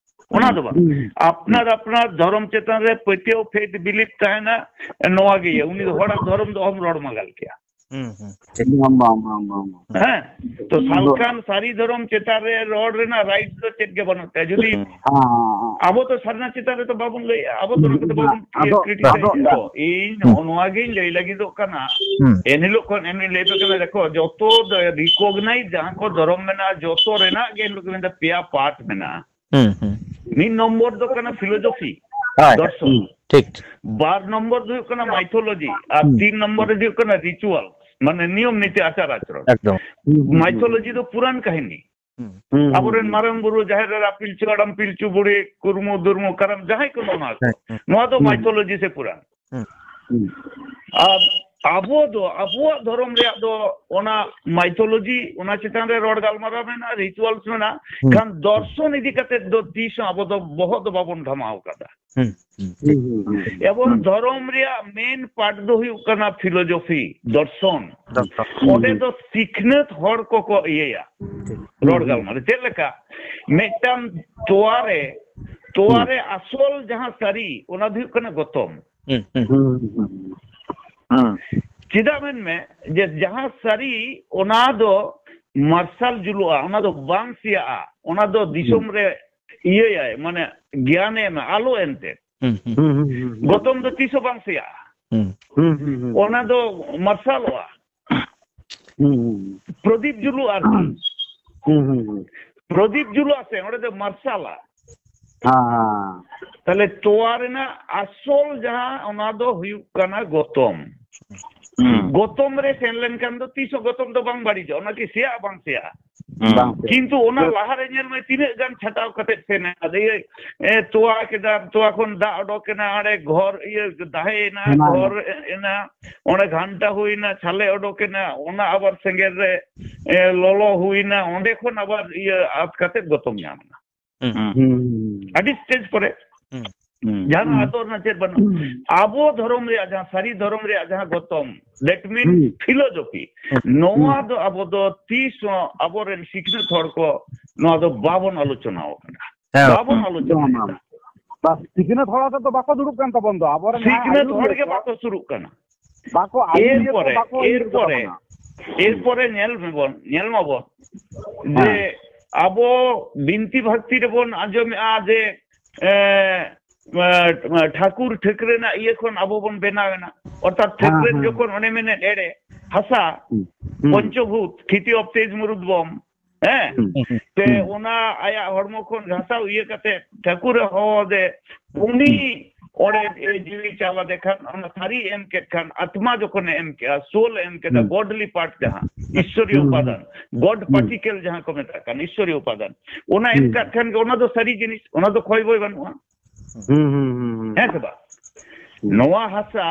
ᱚᱱᱟ ᱫᱚ ᱵᱟᱝ᱾ ᱦᱩᱸ᱾ ᱟᱯᱱᱟᱨ ᱟᱯᱱᱟᱨ ᱫᱷᱚᱨᱚᱢ ᱪᱮᱛᱟᱱ ᱨᱮ ᱯᱟᱹᱛᱭᱟᱹᱣ, ᱯᱷᱮᱛ ᱵᱤᱞᱤᱯ ᱛᱟᱦᱮᱱᱟ, ᱱᱚᱣᱟ ᱜᱮ ᱤᱭᱟᱹ᱾ ᱩᱱᱤ ᱫᱚ ᱦᱚᱲᱟᱜ ᱫᱷᱚᱨᱚᱢ ᱫᱚ ᱚᱦᱚᱢ ᱨᱚᱲ ᱢᱟᱸᱜᱟᱞ ᱠᱮᱭᱟ᱾ ᱦᱩᱸ, ᱦᱩᱸ, ᱴᱷᱤᱠ᱾ ᱵᱟᱝ, ᱵᱟᱝ, ᱵᱟᱝ, ᱵᱟᱝ, ᱵᱟᱝ᱾ ᱦᱮᱸ, ᱛᱚ ᱩᱱ ᱫᱚ ᱥᱟᱞᱠᱷᱟᱱ ᱥᱟᱹᱨᱤ ᱫᱷᱚᱨᱚᱢ ᱪᱮᱛᱟᱱ ᱨᱮ ᱨᱚᱲ ᱨᱮᱱᱟᱜ ᱨᱟᱭᱤᱴ ᱫᱚ ᱪᱮᱫ ᱜᱮ ᱵᱟᱹᱱᱩᱜ ᱛᱟᱭᱟ᱾ ᱡᱩᱫᱤ ᱦᱮᱸ, ᱦᱮᱸ, ᱦᱮᱸ᱾ ᱟᱵᱚ ᱫᱚ ᱥᱟᱨᱱᱟ ᱪᱮᱛᱟᱱ ᱨᱮᱫᱚ ᱵᱟᱵᱚᱱ ᱞᱟᱹᱭᱮᱜᱼᱟ, ᱟᱵᱚ ᱫᱚ ᱱᱚᱝᱠᱟ ᱫᱚ ᱵᱟᱵᱚᱱ ᱟᱫᱚ, ᱠᱨᱤᱴᱤᱥᱟᱭᱤᱡᱽ ᱟᱫᱚ, ᱫᱚ᱾ ᱤᱧ ᱦᱩᱸ᱾ ᱱᱚᱜᱼᱚ ᱱᱚᱣᱟ ᱜᱤᱧ ᱞᱟᱹᱭ ᱞᱟᱹᱜᱤᱫᱚᱜ ᱠᱟᱱᱟ᱾ ᱦᱩᱸ᱾ ᱮᱱᱦᱤᱞᱳᱜ ᱠᱷᱚᱱ ᱮᱱᱦᱤᱞᱳᱜ ᱞᱟᱹᱭ ᱫᱚ ᱠᱟᱱᱟ, ᱫᱮᱠᱷᱚ, ᱡᱚᱛᱚ ᱫᱚ ᱨᱤᱠᱚᱜᱱᱟᱭᱤᱡᱽ ᱡᱟᱦᱟᱸ ᱠᱚ ᱫᱷᱚᱨᱚᱢ ᱢᱮᱱᱟᱜᱼᱟ, ᱡᱚᱛᱚ ᱨᱮᱱᱟᱜ ᱜᱮ ᱮᱱᱦᱤᱞᱳᱜ ᱠᱚ ᱢᱮᱱᱫᱟ ᱯᱮᱭᱟ ᱯᱟᱨᱴ ᱢᱮᱱᱟᱜᱼᱟ᱾ ᱦᱩᱸ, ᱦᱩᱸ᱾ ᱢᱤᱫ ᱱᱚᱢᱵᱚᱨ ᱫᱚ ᱠᱟᱱᱟ ᱯᱷᱤᱞᱳᱡᱚᱯᱷᱤ, ᱦᱳᱭ᱾ ᱫᱚᱨᱥᱚᱱ᱾ ᱦᱩᱸ, ᱴᱷᱤᱠ, ᱴᱷᱤᱠ᱾ ᱵᱟᱨ ᱱᱚᱢᱵᱚᱨ ᱫᱚ ᱦᱩᱭᱩᱜ ᱠᱟᱱᱟ ᱢᱟᱭᱛᱷᱳᱞᱚᱡᱤ, ᱟᱨ ᱦᱩᱸ᱾ ᱛᱤᱱ ᱱᱚᱢᱵᱚᱨ ᱨᱮ ᱦᱩᱭᱩᱜ ᱠᱟᱱᱟ ᱨᱤᱪᱩᱣᱟᱞ, ᱢᱟᱱᱮ ᱱᱤᱭᱚᱢ ᱱᱤᱛᱤ ᱟᱪᱟᱨ ᱟᱪᱚᱨᱚᱱ᱾ ᱮᱠᱫᱚᱢ᱾ ᱢᱟᱭᱛᱷᱳᱞᱚᱡᱤ ᱫᱚ ᱯᱩᱨᱟᱱ ᱠᱟᱹᱦᱤᱱᱤ᱾ ᱦᱩᱸ᱾ ᱦᱩᱸ, ᱦᱩᱸ, ᱟᱵᱚᱨᱮᱱ ᱦᱩᱸ᱾ ᱢᱟᱨᱟᱝ ᱵᱩᱨᱩ, ᱡᱟᱦᱮᱨ ᱮᱨᱟ, ᱯᱤᱞᱪᱩ ᱦᱟᱲᱟᱢ, ᱯᱤᱞᱪᱩ ᱵᱩᱲᱦᱤ, ᱠᱩᱨᱢᱩ, ᱫᱩᱨᱢᱩ, ᱠᱟᱨᱟᱢ, ᱡᱟᱦᱟᱸᱭ ᱠᱚ ᱱᱚᱣᱟ ᱠᱚ᱾ ᱦᱮᱸ, ᱦᱮᱸ᱾ ᱱᱚᱣᱟ ᱫᱚ ᱦᱩᱸ᱾ ᱢᱟᱭᱛᱷᱳᱞᱚᱡᱤ ᱥᱮ ᱯᱩᱨᱟᱱ᱾ ᱦᱩᱸ᱾ ᱟᱨ ᱟᱵᱚ ᱫᱚ, ᱟᱵᱚᱣᱟᱜ ᱫᱷᱚᱨᱚᱢ ᱨᱮᱭᱟᱜ ᱫᱚ ᱚᱱᱟ ᱢᱟᱭᱛᱷᱳᱞᱚᱡᱤ, ᱚᱱᱟ ᱪᱮᱛᱟᱱ ᱨᱮ ᱨᱚᱲ ᱜᱟᱞᱢᱟᱨᱟᱣ ᱢᱮᱱᱟᱜᱼᱟ, ᱨᱤᱪᱩᱣᱟᱞᱥ ᱢᱮᱱᱟᱜᱼᱟ, ᱦᱩᱸ᱾ ᱠᱷᱟᱱ ᱫᱚᱨᱥᱚᱱ ᱤᱫᱤ ᱠᱟᱛᱮ ᱫᱚ ᱛᱤᱥ ᱦᱚᱸ ᱟᱵᱚ ᱫᱚ ᱵᱚᱦᱚᱜ ᱫᱚ ᱵᱟᱵᱚᱱ ᱜᱷᱟᱢᱟᱣ ᱠᱟᱫᱟ᱾ ᱦᱩᱸ, ᱦᱩᱸ, ᱴᱷᱤᱠ᱾ ᱦᱩᱸ, ᱦᱩᱸ, ᱦᱩᱸ᱾ ᱮᱵᱚᱝ ᱦᱩᱸ᱾ ᱫᱷᱚᱨᱚᱢ ᱨᱮᱭᱟᱜ ᱢᱮᱱ ᱯᱟᱨᱴ ᱫᱚ ᱦᱩᱭᱩᱜ ᱠᱟᱱᱟ ᱯᱷᱤᱞᱳᱡᱚᱯᱷᱤ, ᱫᱚᱨᱥᱚᱱ᱾ ᱫᱚᱨᱥᱚᱱ᱾ ᱚᱸᱰᱮ ᱦᱩᱸ᱾ ᱫᱚ ᱥᱤᱠᱷᱱᱟᱹᱛ ᱦᱚᱲ ᱠᱚᱠᱚ ᱤᱭᱟᱹᱭᱟ, ᱴᱷᱤᱠ᱾ ᱨᱚᱲ ᱦᱩᱸ, ᱦᱩᱸ᱾ ᱜᱟᱞᱢᱟᱨᱟᱣ᱾ ᱪᱮᱫ ᱞᱮᱠᱟ? ᱢᱤᱫᱴᱟᱝ ᱛᱚᱣᱟ ᱨᱮ, ᱛᱚᱣᱟ ᱦᱩᱸ᱾ ᱨᱮ ᱟᱥᱚᱞ ᱡᱟᱦᱟᱸ ᱥᱟᱹᱨᱤ, ᱚᱱᱟ ᱫᱚ ᱦᱩᱭᱩᱜ ᱠᱟᱱᱟ ᱜᱚᱛᱚᱢ᱾ ᱦᱩᱸ, ᱦᱩᱸ᱾ ᱦᱩᱸ, ᱦᱩᱸ, ᱦᱩᱸ᱾ ᱦᱮᱸ᱾ ᱪᱮᱫᱟᱜ ᱢᱮᱱᱢᱮ, ᱡᱮ ᱡᱟᱦᱟᱸ ᱥᱟᱹᱨᱤ, ᱚᱱᱟ ᱫᱚ ᱢᱟᱨᱥᱟᱞ ᱡᱩᱞᱩᱜᱼᱟ, ᱚᱱᱟ ᱫᱚ ᱵᱟᱝ ᱥᱮᱭᱟᱜᱼᱟ, ᱚᱱᱟ ᱫᱚ ᱫᱤᱥᱚᱢ ᱦᱩᱸ᱾ ᱨᱮ ᱤᱭᱟᱹᱭᱟᱭ, ᱢᱟᱱᱮ ᱜᱮᱭᱟᱱᱮ ᱮᱢᱟ, ᱟᱞᱚ ᱮᱱᱛᱮ᱾ ᱦᱩᱸ, ᱦᱩᱸ᱾ ᱦᱩᱸ, ᱦᱩᱸ, ᱦᱩᱸ, ᱦᱩᱸ᱾ ᱜᱚᱛᱚᱢ ᱫᱚ ᱛᱤᱥ ᱦᱚᱸ ᱵᱟᱝ ᱥᱮᱭᱟᱜᱼᱟ᱾ ᱦᱩᱸ᱾ ᱦᱩᱸ, ᱦᱩᱸ, ᱦᱩᱸ, ᱦᱩᱸ᱾ ᱚᱱᱟ ᱫᱚ ᱢᱟᱨᱥᱟᱞᱚᱜᱼᱟ᱾ ᱦᱩᱸ, ᱦᱩᱸ, ᱦᱩᱸ᱾ ᱯᱨᱚᱫᱤᱯ ᱡᱩᱞᱩᱜᱼᱟ ᱟᱨᱠᱤ᱾ ᱦᱩᱸ, ᱦᱩᱸ, ᱦᱩᱸ᱾ ᱯᱨᱚᱫᱤᱯ ᱡᱩᱞᱩᱜᱼᱟ ᱥᱮ, ᱚᱸᱰᱮ ᱫᱚ ᱢᱟᱨᱥᱟᱞᱟ᱾ ᱦᱮᱸ, ᱦᱮᱸ᱾ ᱛᱟᱦᱞᱮ ᱛᱚᱣᱟ ᱨᱮᱱᱟᱜ ᱟᱥᱚᱞ ᱡᱟᱦᱟᱸ, ᱚᱱᱟ ᱫᱚ ᱦᱩᱭᱩᱜ ᱠᱟᱱᱟ ᱜᱚᱛᱚᱢ᱾ ᱦᱩᱸ᱾ ᱜᱚᱛᱚᱢ ᱨᱮ ᱥᱮᱱ ᱞᱮᱱᱠᱷᱟᱱ ᱫᱚ ᱛᱤᱥ ᱦᱚᱸ ᱜᱚᱛᱚᱢ ᱫᱚ ᱵᱟᱝ ᱵᱟᱹᱲᱤᱡᱚᱜᱼᱟ, ᱚᱱᱟ ᱠᱤ ᱥᱮᱭᱟᱜᱼᱟ, ᱵᱟᱝ ᱥᱮᱭᱟᱜᱼᱟ? ᱦᱩᱸ᱾ ᱵᱟᱝ ᱥᱮ᱾ ᱠᱤᱱᱛᱩ ᱚᱱᱟ ᱞᱟᱦᱟᱨᱮ ᱧᱮᱞ ᱢᱮ, ᱛᱤᱱᱟᱹᱜ ᱜᱟᱱ ᱪᱷᱟᱴᱟᱣ ᱠᱟᱛᱮ ᱥᱮᱱᱟ᱾ ᱟᱫᱚ ᱤᱭᱟᱹ, ᱮ, ᱛᱚᱣᱟ ᱠᱮᱫᱟ, ᱛᱚᱣᱟ ᱠᱷᱚᱱ ᱫᱟᱜ ᱚᱰᱚᱠ ᱮᱱᱟ, ᱚᱸᱰᱮ ᱜᱷᱚᱨ, ᱤᱭᱟᱹ, ᱫᱟᱦᱮ ᱮᱱᱟ, ᱦᱮᱱᱟᱜ ᱜᱷᱚᱨ ᱮᱱᱟ, ᱚᱸᱰᱮ ᱜᱷᱟᱱᱴᱟ ᱦᱩᱭᱱᱟ, ᱪᱷᱟᱞᱮ ᱚᱰᱚᱠ ᱮᱱᱟ, ᱚᱱᱟ ᱟᱵᱟᱨ ᱥᱮᱸᱜᱮᱞ ᱨᱮ, ᱮ, ᱞᱚᱞᱚ ᱦᱩᱭᱱᱟ, ᱚᱸᱰᱮ ᱠᱷᱚᱱ ᱟᱵᱟᱨ ᱤᱭᱟᱹ ᱟᱛ ᱠᱟᱛᱮ ᱜᱚᱛᱚᱢ ᱧᱟᱢ ᱮᱱᱟ᱾ ᱦᱩᱸ᱾ ᱦᱩᱸ᱾ ᱟᱹᱰᱤ ᱥᱴᱮᱡᱽ ᱯᱚᱨᱮ᱾ ᱦᱩᱸ᱾ ᱦᱩᱸ᱾ ᱡᱟᱦᱟᱸ ᱦᱩᱸ᱾ ᱟᱫᱚ ᱨᱮᱱᱟᱜ ᱪᱮᱫ ᱵᱟᱹᱱᱩᱜᱼᱟ᱾ ᱦᱩᱸ᱾ ᱟᱵᱚ ᱫᱷᱚᱨᱚᱢ ᱨᱮᱭᱟᱜ ᱡᱟᱦᱟᱸ ᱥᱟᱹᱨᱤ ᱫᱷᱚᱨᱚᱢ ᱨᱮᱭᱟᱜ ᱡᱟᱦᱟᱸ ᱜᱚᱛᱚᱢ, that means ᱦᱩᱸ᱾ philosophy, ᱱᱚᱣᱟ ᱦᱩᱸ᱾ ᱫᱚ ᱟᱵᱚ ᱫᱚ ᱛᱤᱥ ᱦᱚᱸ ᱟᱵᱚᱨᱮᱱ ᱥᱤᱠᱷᱱᱟᱹᱛ ᱦᱚᱲ ᱠᱚ ᱱᱚᱣᱟ ᱫᱚ ᱵᱟᱵᱚᱱ ᱟᱞᱳᱪᱚᱱᱟ ᱟᱠᱟᱫᱟ᱾ ᱦᱮᱸ᱾ ᱵᱟᱵᱚᱱ ᱟᱞᱳᱪᱚᱱᱟ ᱵᱟᱝ, ᱟᱠᱟᱫᱟ᱾ ᱵᱟᱝ᱾ ᱵᱟᱥ, ᱥᱤᱠᱷᱱᱟᱹᱛ ᱦᱚᱲ ᱟᱛᱮ ᱫᱚ ᱵᱟᱠᱚ ᱫᱩᱲᱩᱵ ᱠᱟᱱ ᱛᱟᱵᱚᱱ ᱫᱚ, ᱟᱵᱚᱨᱮᱱ ᱡᱟᱦᱟᱸᱭ ᱥᱤᱠᱷᱱᱟᱹᱛ ᱟᱹᱭᱩᱨᱤᱭᱟᱹ ᱦᱚᱲ ᱜᱮ ᱠᱚ᱾ ᱵᱟᱠᱚ ᱥᱩᱨᱩᱜ ᱠᱟᱱᱟ᱾ ᱵᱟᱠᱚ ᱟᱹᱭᱩᱨᱤᱭᱟᱹ ᱠᱚ ᱮᱨᱯᱚᱨᱮ, ᱵᱟᱠᱚ ᱟᱹᱭᱩᱨ ᱮᱨᱯᱚᱨᱮ, ᱠᱟᱵᱚᱱᱟ᱾ ᱮᱨᱯᱚᱨᱮ ᱧᱮᱞ ᱢᱮᱵᱚᱱ, ᱧᱮᱞ ᱢᱟᱵᱚᱱ ᱡᱮ ᱦᱮᱸ᱾ ᱟᱵᱚ ᱵᱤᱱᱛᱤ ᱵᱷᱟᱠᱛᱤ ᱨᱮᱵᱚᱱ ᱟᱸᱡᱚᱢᱮᱜᱼᱟ ᱡᱮ, ᱮ, ᱮ, ᱴᱷᱟᱹᱠᱩᱨ ᱴᱷᱟᱹᱠᱨᱟᱹ ᱨᱮᱱᱟᱜ ᱤᱭᱟᱹ ᱠᱷᱚᱱ ᱟᱵᱚ ᱵᱚᱱ ᱵᱮᱱᱟᱣ ᱮᱱᱟ᱾ ᱚᱨᱛᱷᱟᱛ ᱦᱮᱸ, ᱴᱷᱟᱹᱠᱨᱟᱹ ᱦᱮᱸ᱾ ᱡᱚᱠᱷᱚᱱ ᱚᱱᱮ ᱢᱮᱱᱮᱫ ᱮᱲᱮ, ᱦᱟᱥᱟ, ᱦᱩᱸ, ᱦᱩᱸ᱾ ᱯᱚᱧᱪᱚᱵᱷᱩᱛ, ᱠᱷᱤᱛᱤ ᱚᱯ ᱛᱮᱡᱽ ᱢᱩᱨᱩᱫ ᱵᱚᱢ, ᱦᱮᱸ? ᱦᱩᱸ, ᱦᱩᱸ, ᱥᱮ ᱦᱩᱸ᱾ ᱚᱱᱟ ᱟᱭᱟᱜ ᱦᱚᱲᱢᱚ ᱠᱷᱚᱱ ᱜᱷᱟᱥᱟᱣ ᱤᱭᱟᱹ ᱠᱟᱛᱮ ᱴᱷᱟᱹᱠᱩᱨ ᱮ ᱦᱚᱦᱚ ᱟᱫᱮ, ᱩᱱᱤ ᱦᱩᱸ᱾ ᱚᱸᱰᱮ ᱮ ᱡᱤᱣᱤ ᱪᱟᱞ ᱟᱫᱮ ᱠᱷᱟᱱ, ᱚᱱᱟ ᱥᱟᱹᱨᱤ ᱮᱢ ᱠᱮᱫ ᱠᱷᱟᱱ, ᱟᱛᱢᱟ ᱡᱚᱠᱷᱚᱱᱮ ᱮᱢ ᱠᱮᱜᱼᱟ, soul ᱮ ᱮᱢ ᱠᱮᱫᱟ, ᱦᱩᱸ᱾ godly part ᱡᱟᱦᱟᱸ, ᱤᱥᱥᱚᱨᱤᱭᱚ ᱦᱩᱸ, ᱦᱩᱸ᱾ ᱩᱯᱟᱫᱟᱱ, God ᱦᱩᱸ᱾ particle ᱡᱟᱦᱟᱸ ᱠᱚ ᱢᱮᱛᱟᱜ ᱠᱟᱱ, ᱤᱥᱥᱚᱨᱤᱭᱚ ᱩᱯᱟᱫᱟᱱ, ᱚᱱᱟ ᱮᱢ ᱦᱩᱸ᱾ ᱠᱟᱜ ᱠᱷᱟᱱ ᱜᱮ ᱚᱱᱟ ᱫᱚ ᱥᱟᱹᱨᱤ ᱡᱤᱱᱤᱥ, ᱚᱱᱟ ᱫᱚ ᱠᱷᱚᱭ ᱵᱚᱭ ᱵᱟᱹᱱᱩᱜᱼᱟ᱾ ᱦᱩᱸ, ᱦᱩᱸ, ᱦᱩᱸ, ᱦᱩᱸ᱾ ᱦᱮᱸ ᱥᱮ ᱵᱟᱝ? ᱦᱩᱸ᱾ ᱱᱚᱣᱟ ᱦᱟᱥᱟ,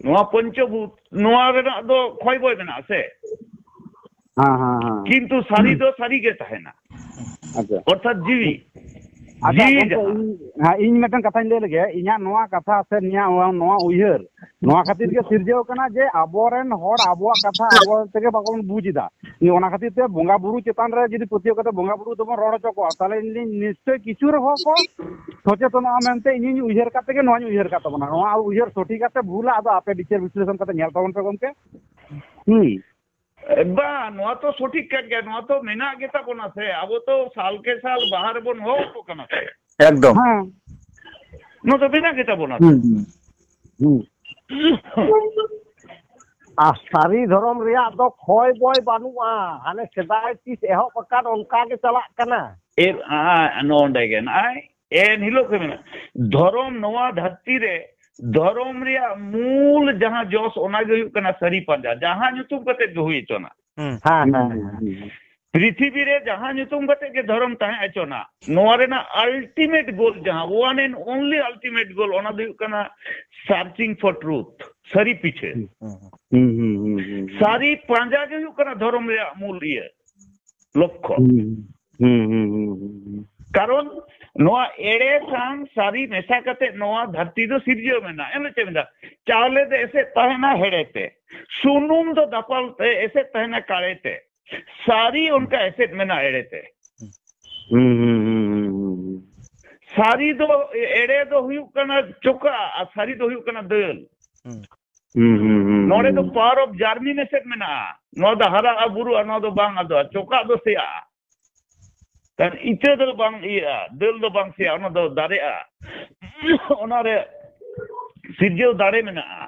ᱱᱚᱣᱟ ᱯᱚᱧᱪᱚᱵᱷᱩᱛ, ᱱᱚᱣᱟ ᱨᱮᱱᱟᱜ ᱫᱚ ᱠᱷᱚᱭ ᱵᱚᱭ ᱢᱮᱱᱟᱜᱼᱟ ᱥᱮ? ᱦᱮᱸ, ᱦᱮᱸ, ᱦᱮᱸ᱾ ᱠᱤᱱᱛᱩ ᱥᱟᱹᱨᱤ ᱫᱚ ᱥᱟᱹᱨᱤ ᱜᱮ ᱛᱟᱦᱮᱱᱟ᱾ ᱟᱪᱪᱷᱟ᱾ ᱚᱨᱛᱷᱟᱛ ᱡᱤᱣᱤ, ᱟᱪᱪᱷᱟ, ᱡᱤᱣᱤ ᱜᱚᱢᱠᱮ, ᱡᱟᱦᱟᱸ᱾ ᱤᱧ, ᱦᱮᱸ, ᱤᱧ ᱢᱤᱫᱴᱟᱝ ᱠᱟᱛᱷᱟᱧ ᱞᱟᱹᱭ ᱞᱮᱜᱮ᱾ ᱤᱧᱟᱹᱜ ᱱᱚᱣᱟ ᱠᱟᱛᱷᱟ ᱥᱮ ᱱᱤᱭᱟᱹ, ᱱᱚᱣᱟ ᱩᱭᱦᱟᱹᱨ, ᱱᱚᱣᱟ ᱠᱷᱟᱹᱛᱤᱨ ᱜᱮ ᱥᱤᱨᱡᱟᱹᱣ ᱠᱟᱱᱟ ᱡᱮ ᱟᱵᱚᱨᱮᱱ ᱦᱚᱲ ᱟᱵᱚᱣᱟᱜ ᱠᱟᱛᱷᱟ ᱟᱵᱚ ᱛᱮᱜᱮ ᱵᱟᱵᱚᱱ ᱵᱩᱡᱽ ᱮᱫᱟ᱾ ᱚᱱᱟ ᱠᱷᱟᱹᱛᱤᱨ ᱛᱮ ᱵᱚᱸᱜᱟ ᱵᱩᱨᱩ ᱪᱮᱛᱟᱱ ᱨᱮ ᱡᱩᱫᱤ ᱯᱟᱹᱛᱭᱟᱹᱣ ᱠᱟᱛᱮ ᱵᱚᱸᱜᱟ ᱵᱩᱨᱩ ᱫᱚᱵᱚᱱ ᱨᱚᱲ ᱦᱚᱪᱚ ᱠᱚᱣᱟ, ᱛᱟᱦᱚᱞᱮ ᱤᱧ ᱫᱩᱧ ᱱᱤᱥᱪᱚᱭ ᱠᱤᱪᱷᱩ ᱨᱮᱦᱚᱸ ᱠᱚ ᱥᱚᱪᱮᱛᱚᱱᱚᱜᱼᱟ ᱢᱮᱱᱛᱮ ᱤᱧᱤᱧ ᱩᱭᱦᱟᱹᱨ ᱠᱟᱛᱮ ᱜᱮ ᱱᱚᱣᱟᱧ ᱩᱭᱦᱟᱹᱨ ᱠᱟᱫ ᱛᱟᱵᱚᱱᱟ᱾ ᱱᱚᱣᱟ ᱩᱭᱦᱟᱹᱨ ᱥᱚᱴᱷᱤᱠ ᱟᱥᱮ ᱵᱷᱩᱞᱟ, ᱟᱫᱚ ᱟᱯᱮ ᱵᱤᱪᱟᱹᱨ ᱵᱤᱥᱞᱮᱥᱚᱱ ᱠᱟᱛᱮ ᱧᱮᱞ ᱛᱟᱵᱚᱱ ᱯᱮ ᱜᱚᱢᱠᱮ᱾ ᱦᱩᱸ᱾ ᱵᱟᱝ, ᱱᱚᱣᱟ ᱛᱚ ᱥᱚᱴᱷᱤᱠ ᱠᱟᱱ ᱜᱮᱭᱟ, ᱱᱚᱣᱟ ᱛᱚ ᱢᱮᱱᱟᱜ ᱜᱮᱛᱟ ᱵᱚᱱᱟ ᱥᱮ, ᱟᱵᱚ ᱛᱚ ᱥᱟᱞ ᱠᱮ ᱥᱟᱞ ᱵᱟᱦᱟ ᱨᱮᱵᱚᱱ ᱦᱚᱦᱚ ᱟᱠᱚ ᱠᱟᱱᱟ ᱥᱮ᱾ ᱮᱠᱫᱚᱢ᱾ ᱦᱮᱸ᱾ ᱱᱚᱣᱟ ᱫᱚ ᱢᱮᱱᱟᱜ ᱜᱮᱛᱟ ᱵᱚᱱᱟ ᱛᱚ᱾ ᱦᱩᱸ, ᱦᱩᱸ, ᱦᱩᱸ᱾ ᱟᱨ ᱥᱟᱹᱨᱤ ᱫᱷᱚᱨᱚᱢ ᱨᱮᱭᱟᱜ ᱫᱚ ᱠᱷᱚᱭ ᱵᱚᱭ ᱵᱟᱹᱱᱩᱜᱼᱟ, ᱦᱟᱱᱮ ᱥᱮᱫᱟᱭ ᱛᱤᱥ ᱮᱦᱚᱵ ᱟᱠᱟᱱ ᱚᱱᱠᱟ ᱜᱮ ᱪᱟᱞᱟᱜ ᱠᱟᱱᱟ᱾ ᱮ, ᱟ, ᱱᱚᱰᱮ ᱜᱮ ᱱᱚᱜᱼᱚᱭ ᱮᱱ ᱦᱤᱞᱳᱜ ᱜᱮ ᱢᱮᱱᱟᱜᱼᱟ᱾ ᱫᱷᱚᱨᱚᱢ ᱱᱚᱣᱟ ᱫᱷᱟᱹᱨᱛᱤ ᱨᱮ, ᱫᱷᱚᱨᱚᱢ ᱨᱮᱭᱟᱜ ᱢᱩᱞ ᱡᱟᱦᱟᱸ ᱡᱚᱥ, ᱚᱱᱟ ᱜᱮ ᱦᱩᱭᱩᱜ ᱠᱟᱱᱟ ᱥᱟᱹᱨᱤ ᱯᱟᱸᱡᱟ, ᱡᱟᱦᱟᱸ ᱧᱩᱛᱩᱢ ᱠᱟᱛᱮ ᱜᱮ ᱦᱩᱭ ᱦᱚᱪᱚᱱᱟ᱾ ᱦᱩᱸ᱾ ᱦᱮᱸ, ᱦᱮᱸ, ᱦᱮᱸ, ᱦᱮᱸ᱾ ᱯᱨᱤᱛᱷᱤᱵᱤ ᱨᱮ ᱡᱟᱦᱟᱸ ᱧᱩᱛᱩᱢ ᱠᱟᱛᱮ ᱜᱮ ᱫᱷᱚᱨᱚᱢ ᱛᱟᱦᱮᱸ ᱦᱚᱪᱚᱱᱟ, ᱱᱚᱣᱟ ᱨᱮᱱᱟᱜ ᱟᱞᱴᱤᱢᱮᱴ ᱜᱳᱞ, ᱡᱟᱦᱟᱸ ᱳᱣᱟᱱ ᱮᱱᱰ ᱚᱱᱞᱤ ᱟᱞᱴᱤᱢᱮᱴ ᱜᱳᱞ, ᱚᱱᱟ ᱫᱚ ᱦᱩᱭᱩᱜ ᱠᱟᱱᱟ ᱥᱟᱨᱪᱤᱝ ᱯᱷᱚᱨ ᱴᱨᱩᱛᱷ, ᱥᱟᱹᱨᱤ ᱯᱤᱪᱷᱟᱹ᱾ ᱦᱩᱸ ᱦᱩᱸ ᱦᱩᱸ ᱦᱩᱸ ᱦᱩᱸ᱾ ᱥᱟᱹᱨᱤ ᱯᱟᱸᱡᱟ ᱜᱮ ᱦᱩᱭᱩᱜ ᱠᱟᱱᱟ ᱫᱷᱚᱨᱚᱢ ᱨᱮᱭᱟᱜ ᱢᱩᱞ ᱤᱭᱟᱹ, ᱞᱚᱠᱠᱷᱚ᱾ ᱦᱩᱸ ᱦᱩᱸ ᱦᱩᱸ ᱦᱩᱸ ᱦᱩᱸ᱾ ᱠᱟᱨᱚᱱ ᱱᱚᱣᱟ ᱮᱲᱮ ᱥᱟᱶ ᱥᱟᱹᱨᱤ ᱢᱮᱥᱟ ᱠᱟᱛᱮ ᱱᱚᱣᱟ ᱫᱷᱟᱹᱨᱛᱤ ᱫᱚ ᱥᱤᱨᱡᱟᱹᱣ ᱢᱮᱱᱟᱜᱼᱟ᱾ ᱮᱱ ᱪᱮᱫ ᱢᱮᱱᱫᱟ? ᱪᱟᱣᱞᱮ ᱫᱚ ᱮᱥᱮᱫ ᱛᱟᱦᱮᱱᱟ ᱦᱮᱲᱮ ᱛᱮ, ᱥᱩᱱᱩᱢ ᱫᱚ ᱫᱟᱯᱟᱞ ᱛᱮ ᱮᱥᱮᱫ ᱛᱟᱦᱮᱱᱟ ᱠᱟᱲᱮ ᱛᱮ, ᱥᱟᱹᱨᱤ ᱚᱱᱠᱟ ᱮᱥᱮᱫ ᱢᱮᱱᱟᱜᱼᱟ ᱮᱲᱮ ᱛᱮ᱾ ᱦᱩᱸ ᱦᱩᱸ ᱦᱩᱸ ᱦᱩᱸ ᱦᱩᱸ᱾ ᱥᱟᱹᱨᱤ ᱫᱚ, ᱮᱲᱮ ᱫᱚ ᱦᱩᱭᱩᱜ ᱠᱟᱱᱟ ᱪᱚᱠᱟᱜ ᱟᱨ ᱥᱟᱹᱨᱤ ᱫᱚ ᱦᱩᱭᱩᱜ ᱠᱟᱱᱟ ᱫᱟᱹᱞ᱾ ᱦᱩᱸ ᱦᱩᱸ ᱦᱩᱸ ᱦᱩᱸ᱾ ᱱᱚᱰᱮ ᱫᱚ ᱯᱟᱣᱟᱨ ᱚᱯ ᱡᱟᱨᱢᱤᱱᱮᱥᱚᱱ ᱢᱮᱱᱟᱜᱼᱟ᱾ ᱱᱚᱣᱟ ᱫᱚ ᱦᱟᱨᱟᱜᱼᱟ, ᱵᱩᱨᱩᱜᱼᱟ, ᱱᱚᱣᱟ ᱫᱚ ᱵᱟᱝ ᱟᱫᱚᱜᱼᱟ, ᱪᱚᱠᱟᱜ ᱫᱚ ᱥᱮᱭᱟᱜᱼᱟ᱾ ᱠᱟᱨᱚᱱ ᱤᱛᱟᱹ ᱫᱚ ᱵᱟᱝ ᱤᱭᱟᱹᱜᱼᱟ, ᱫᱟᱹᱞ ᱫᱚ ᱵᱟᱝ ᱥᱮᱭᱟᱜᱼᱟ, ᱚᱱᱟ ᱫᱚ ᱫᱟᱨᱮᱜᱼᱟ᱾ ᱚᱱᱟᱨᱮ ᱥᱤᱨᱡᱟᱹᱣ ᱫᱟᱲᱮ ᱢᱮᱱᱟᱜᱼᱟ᱾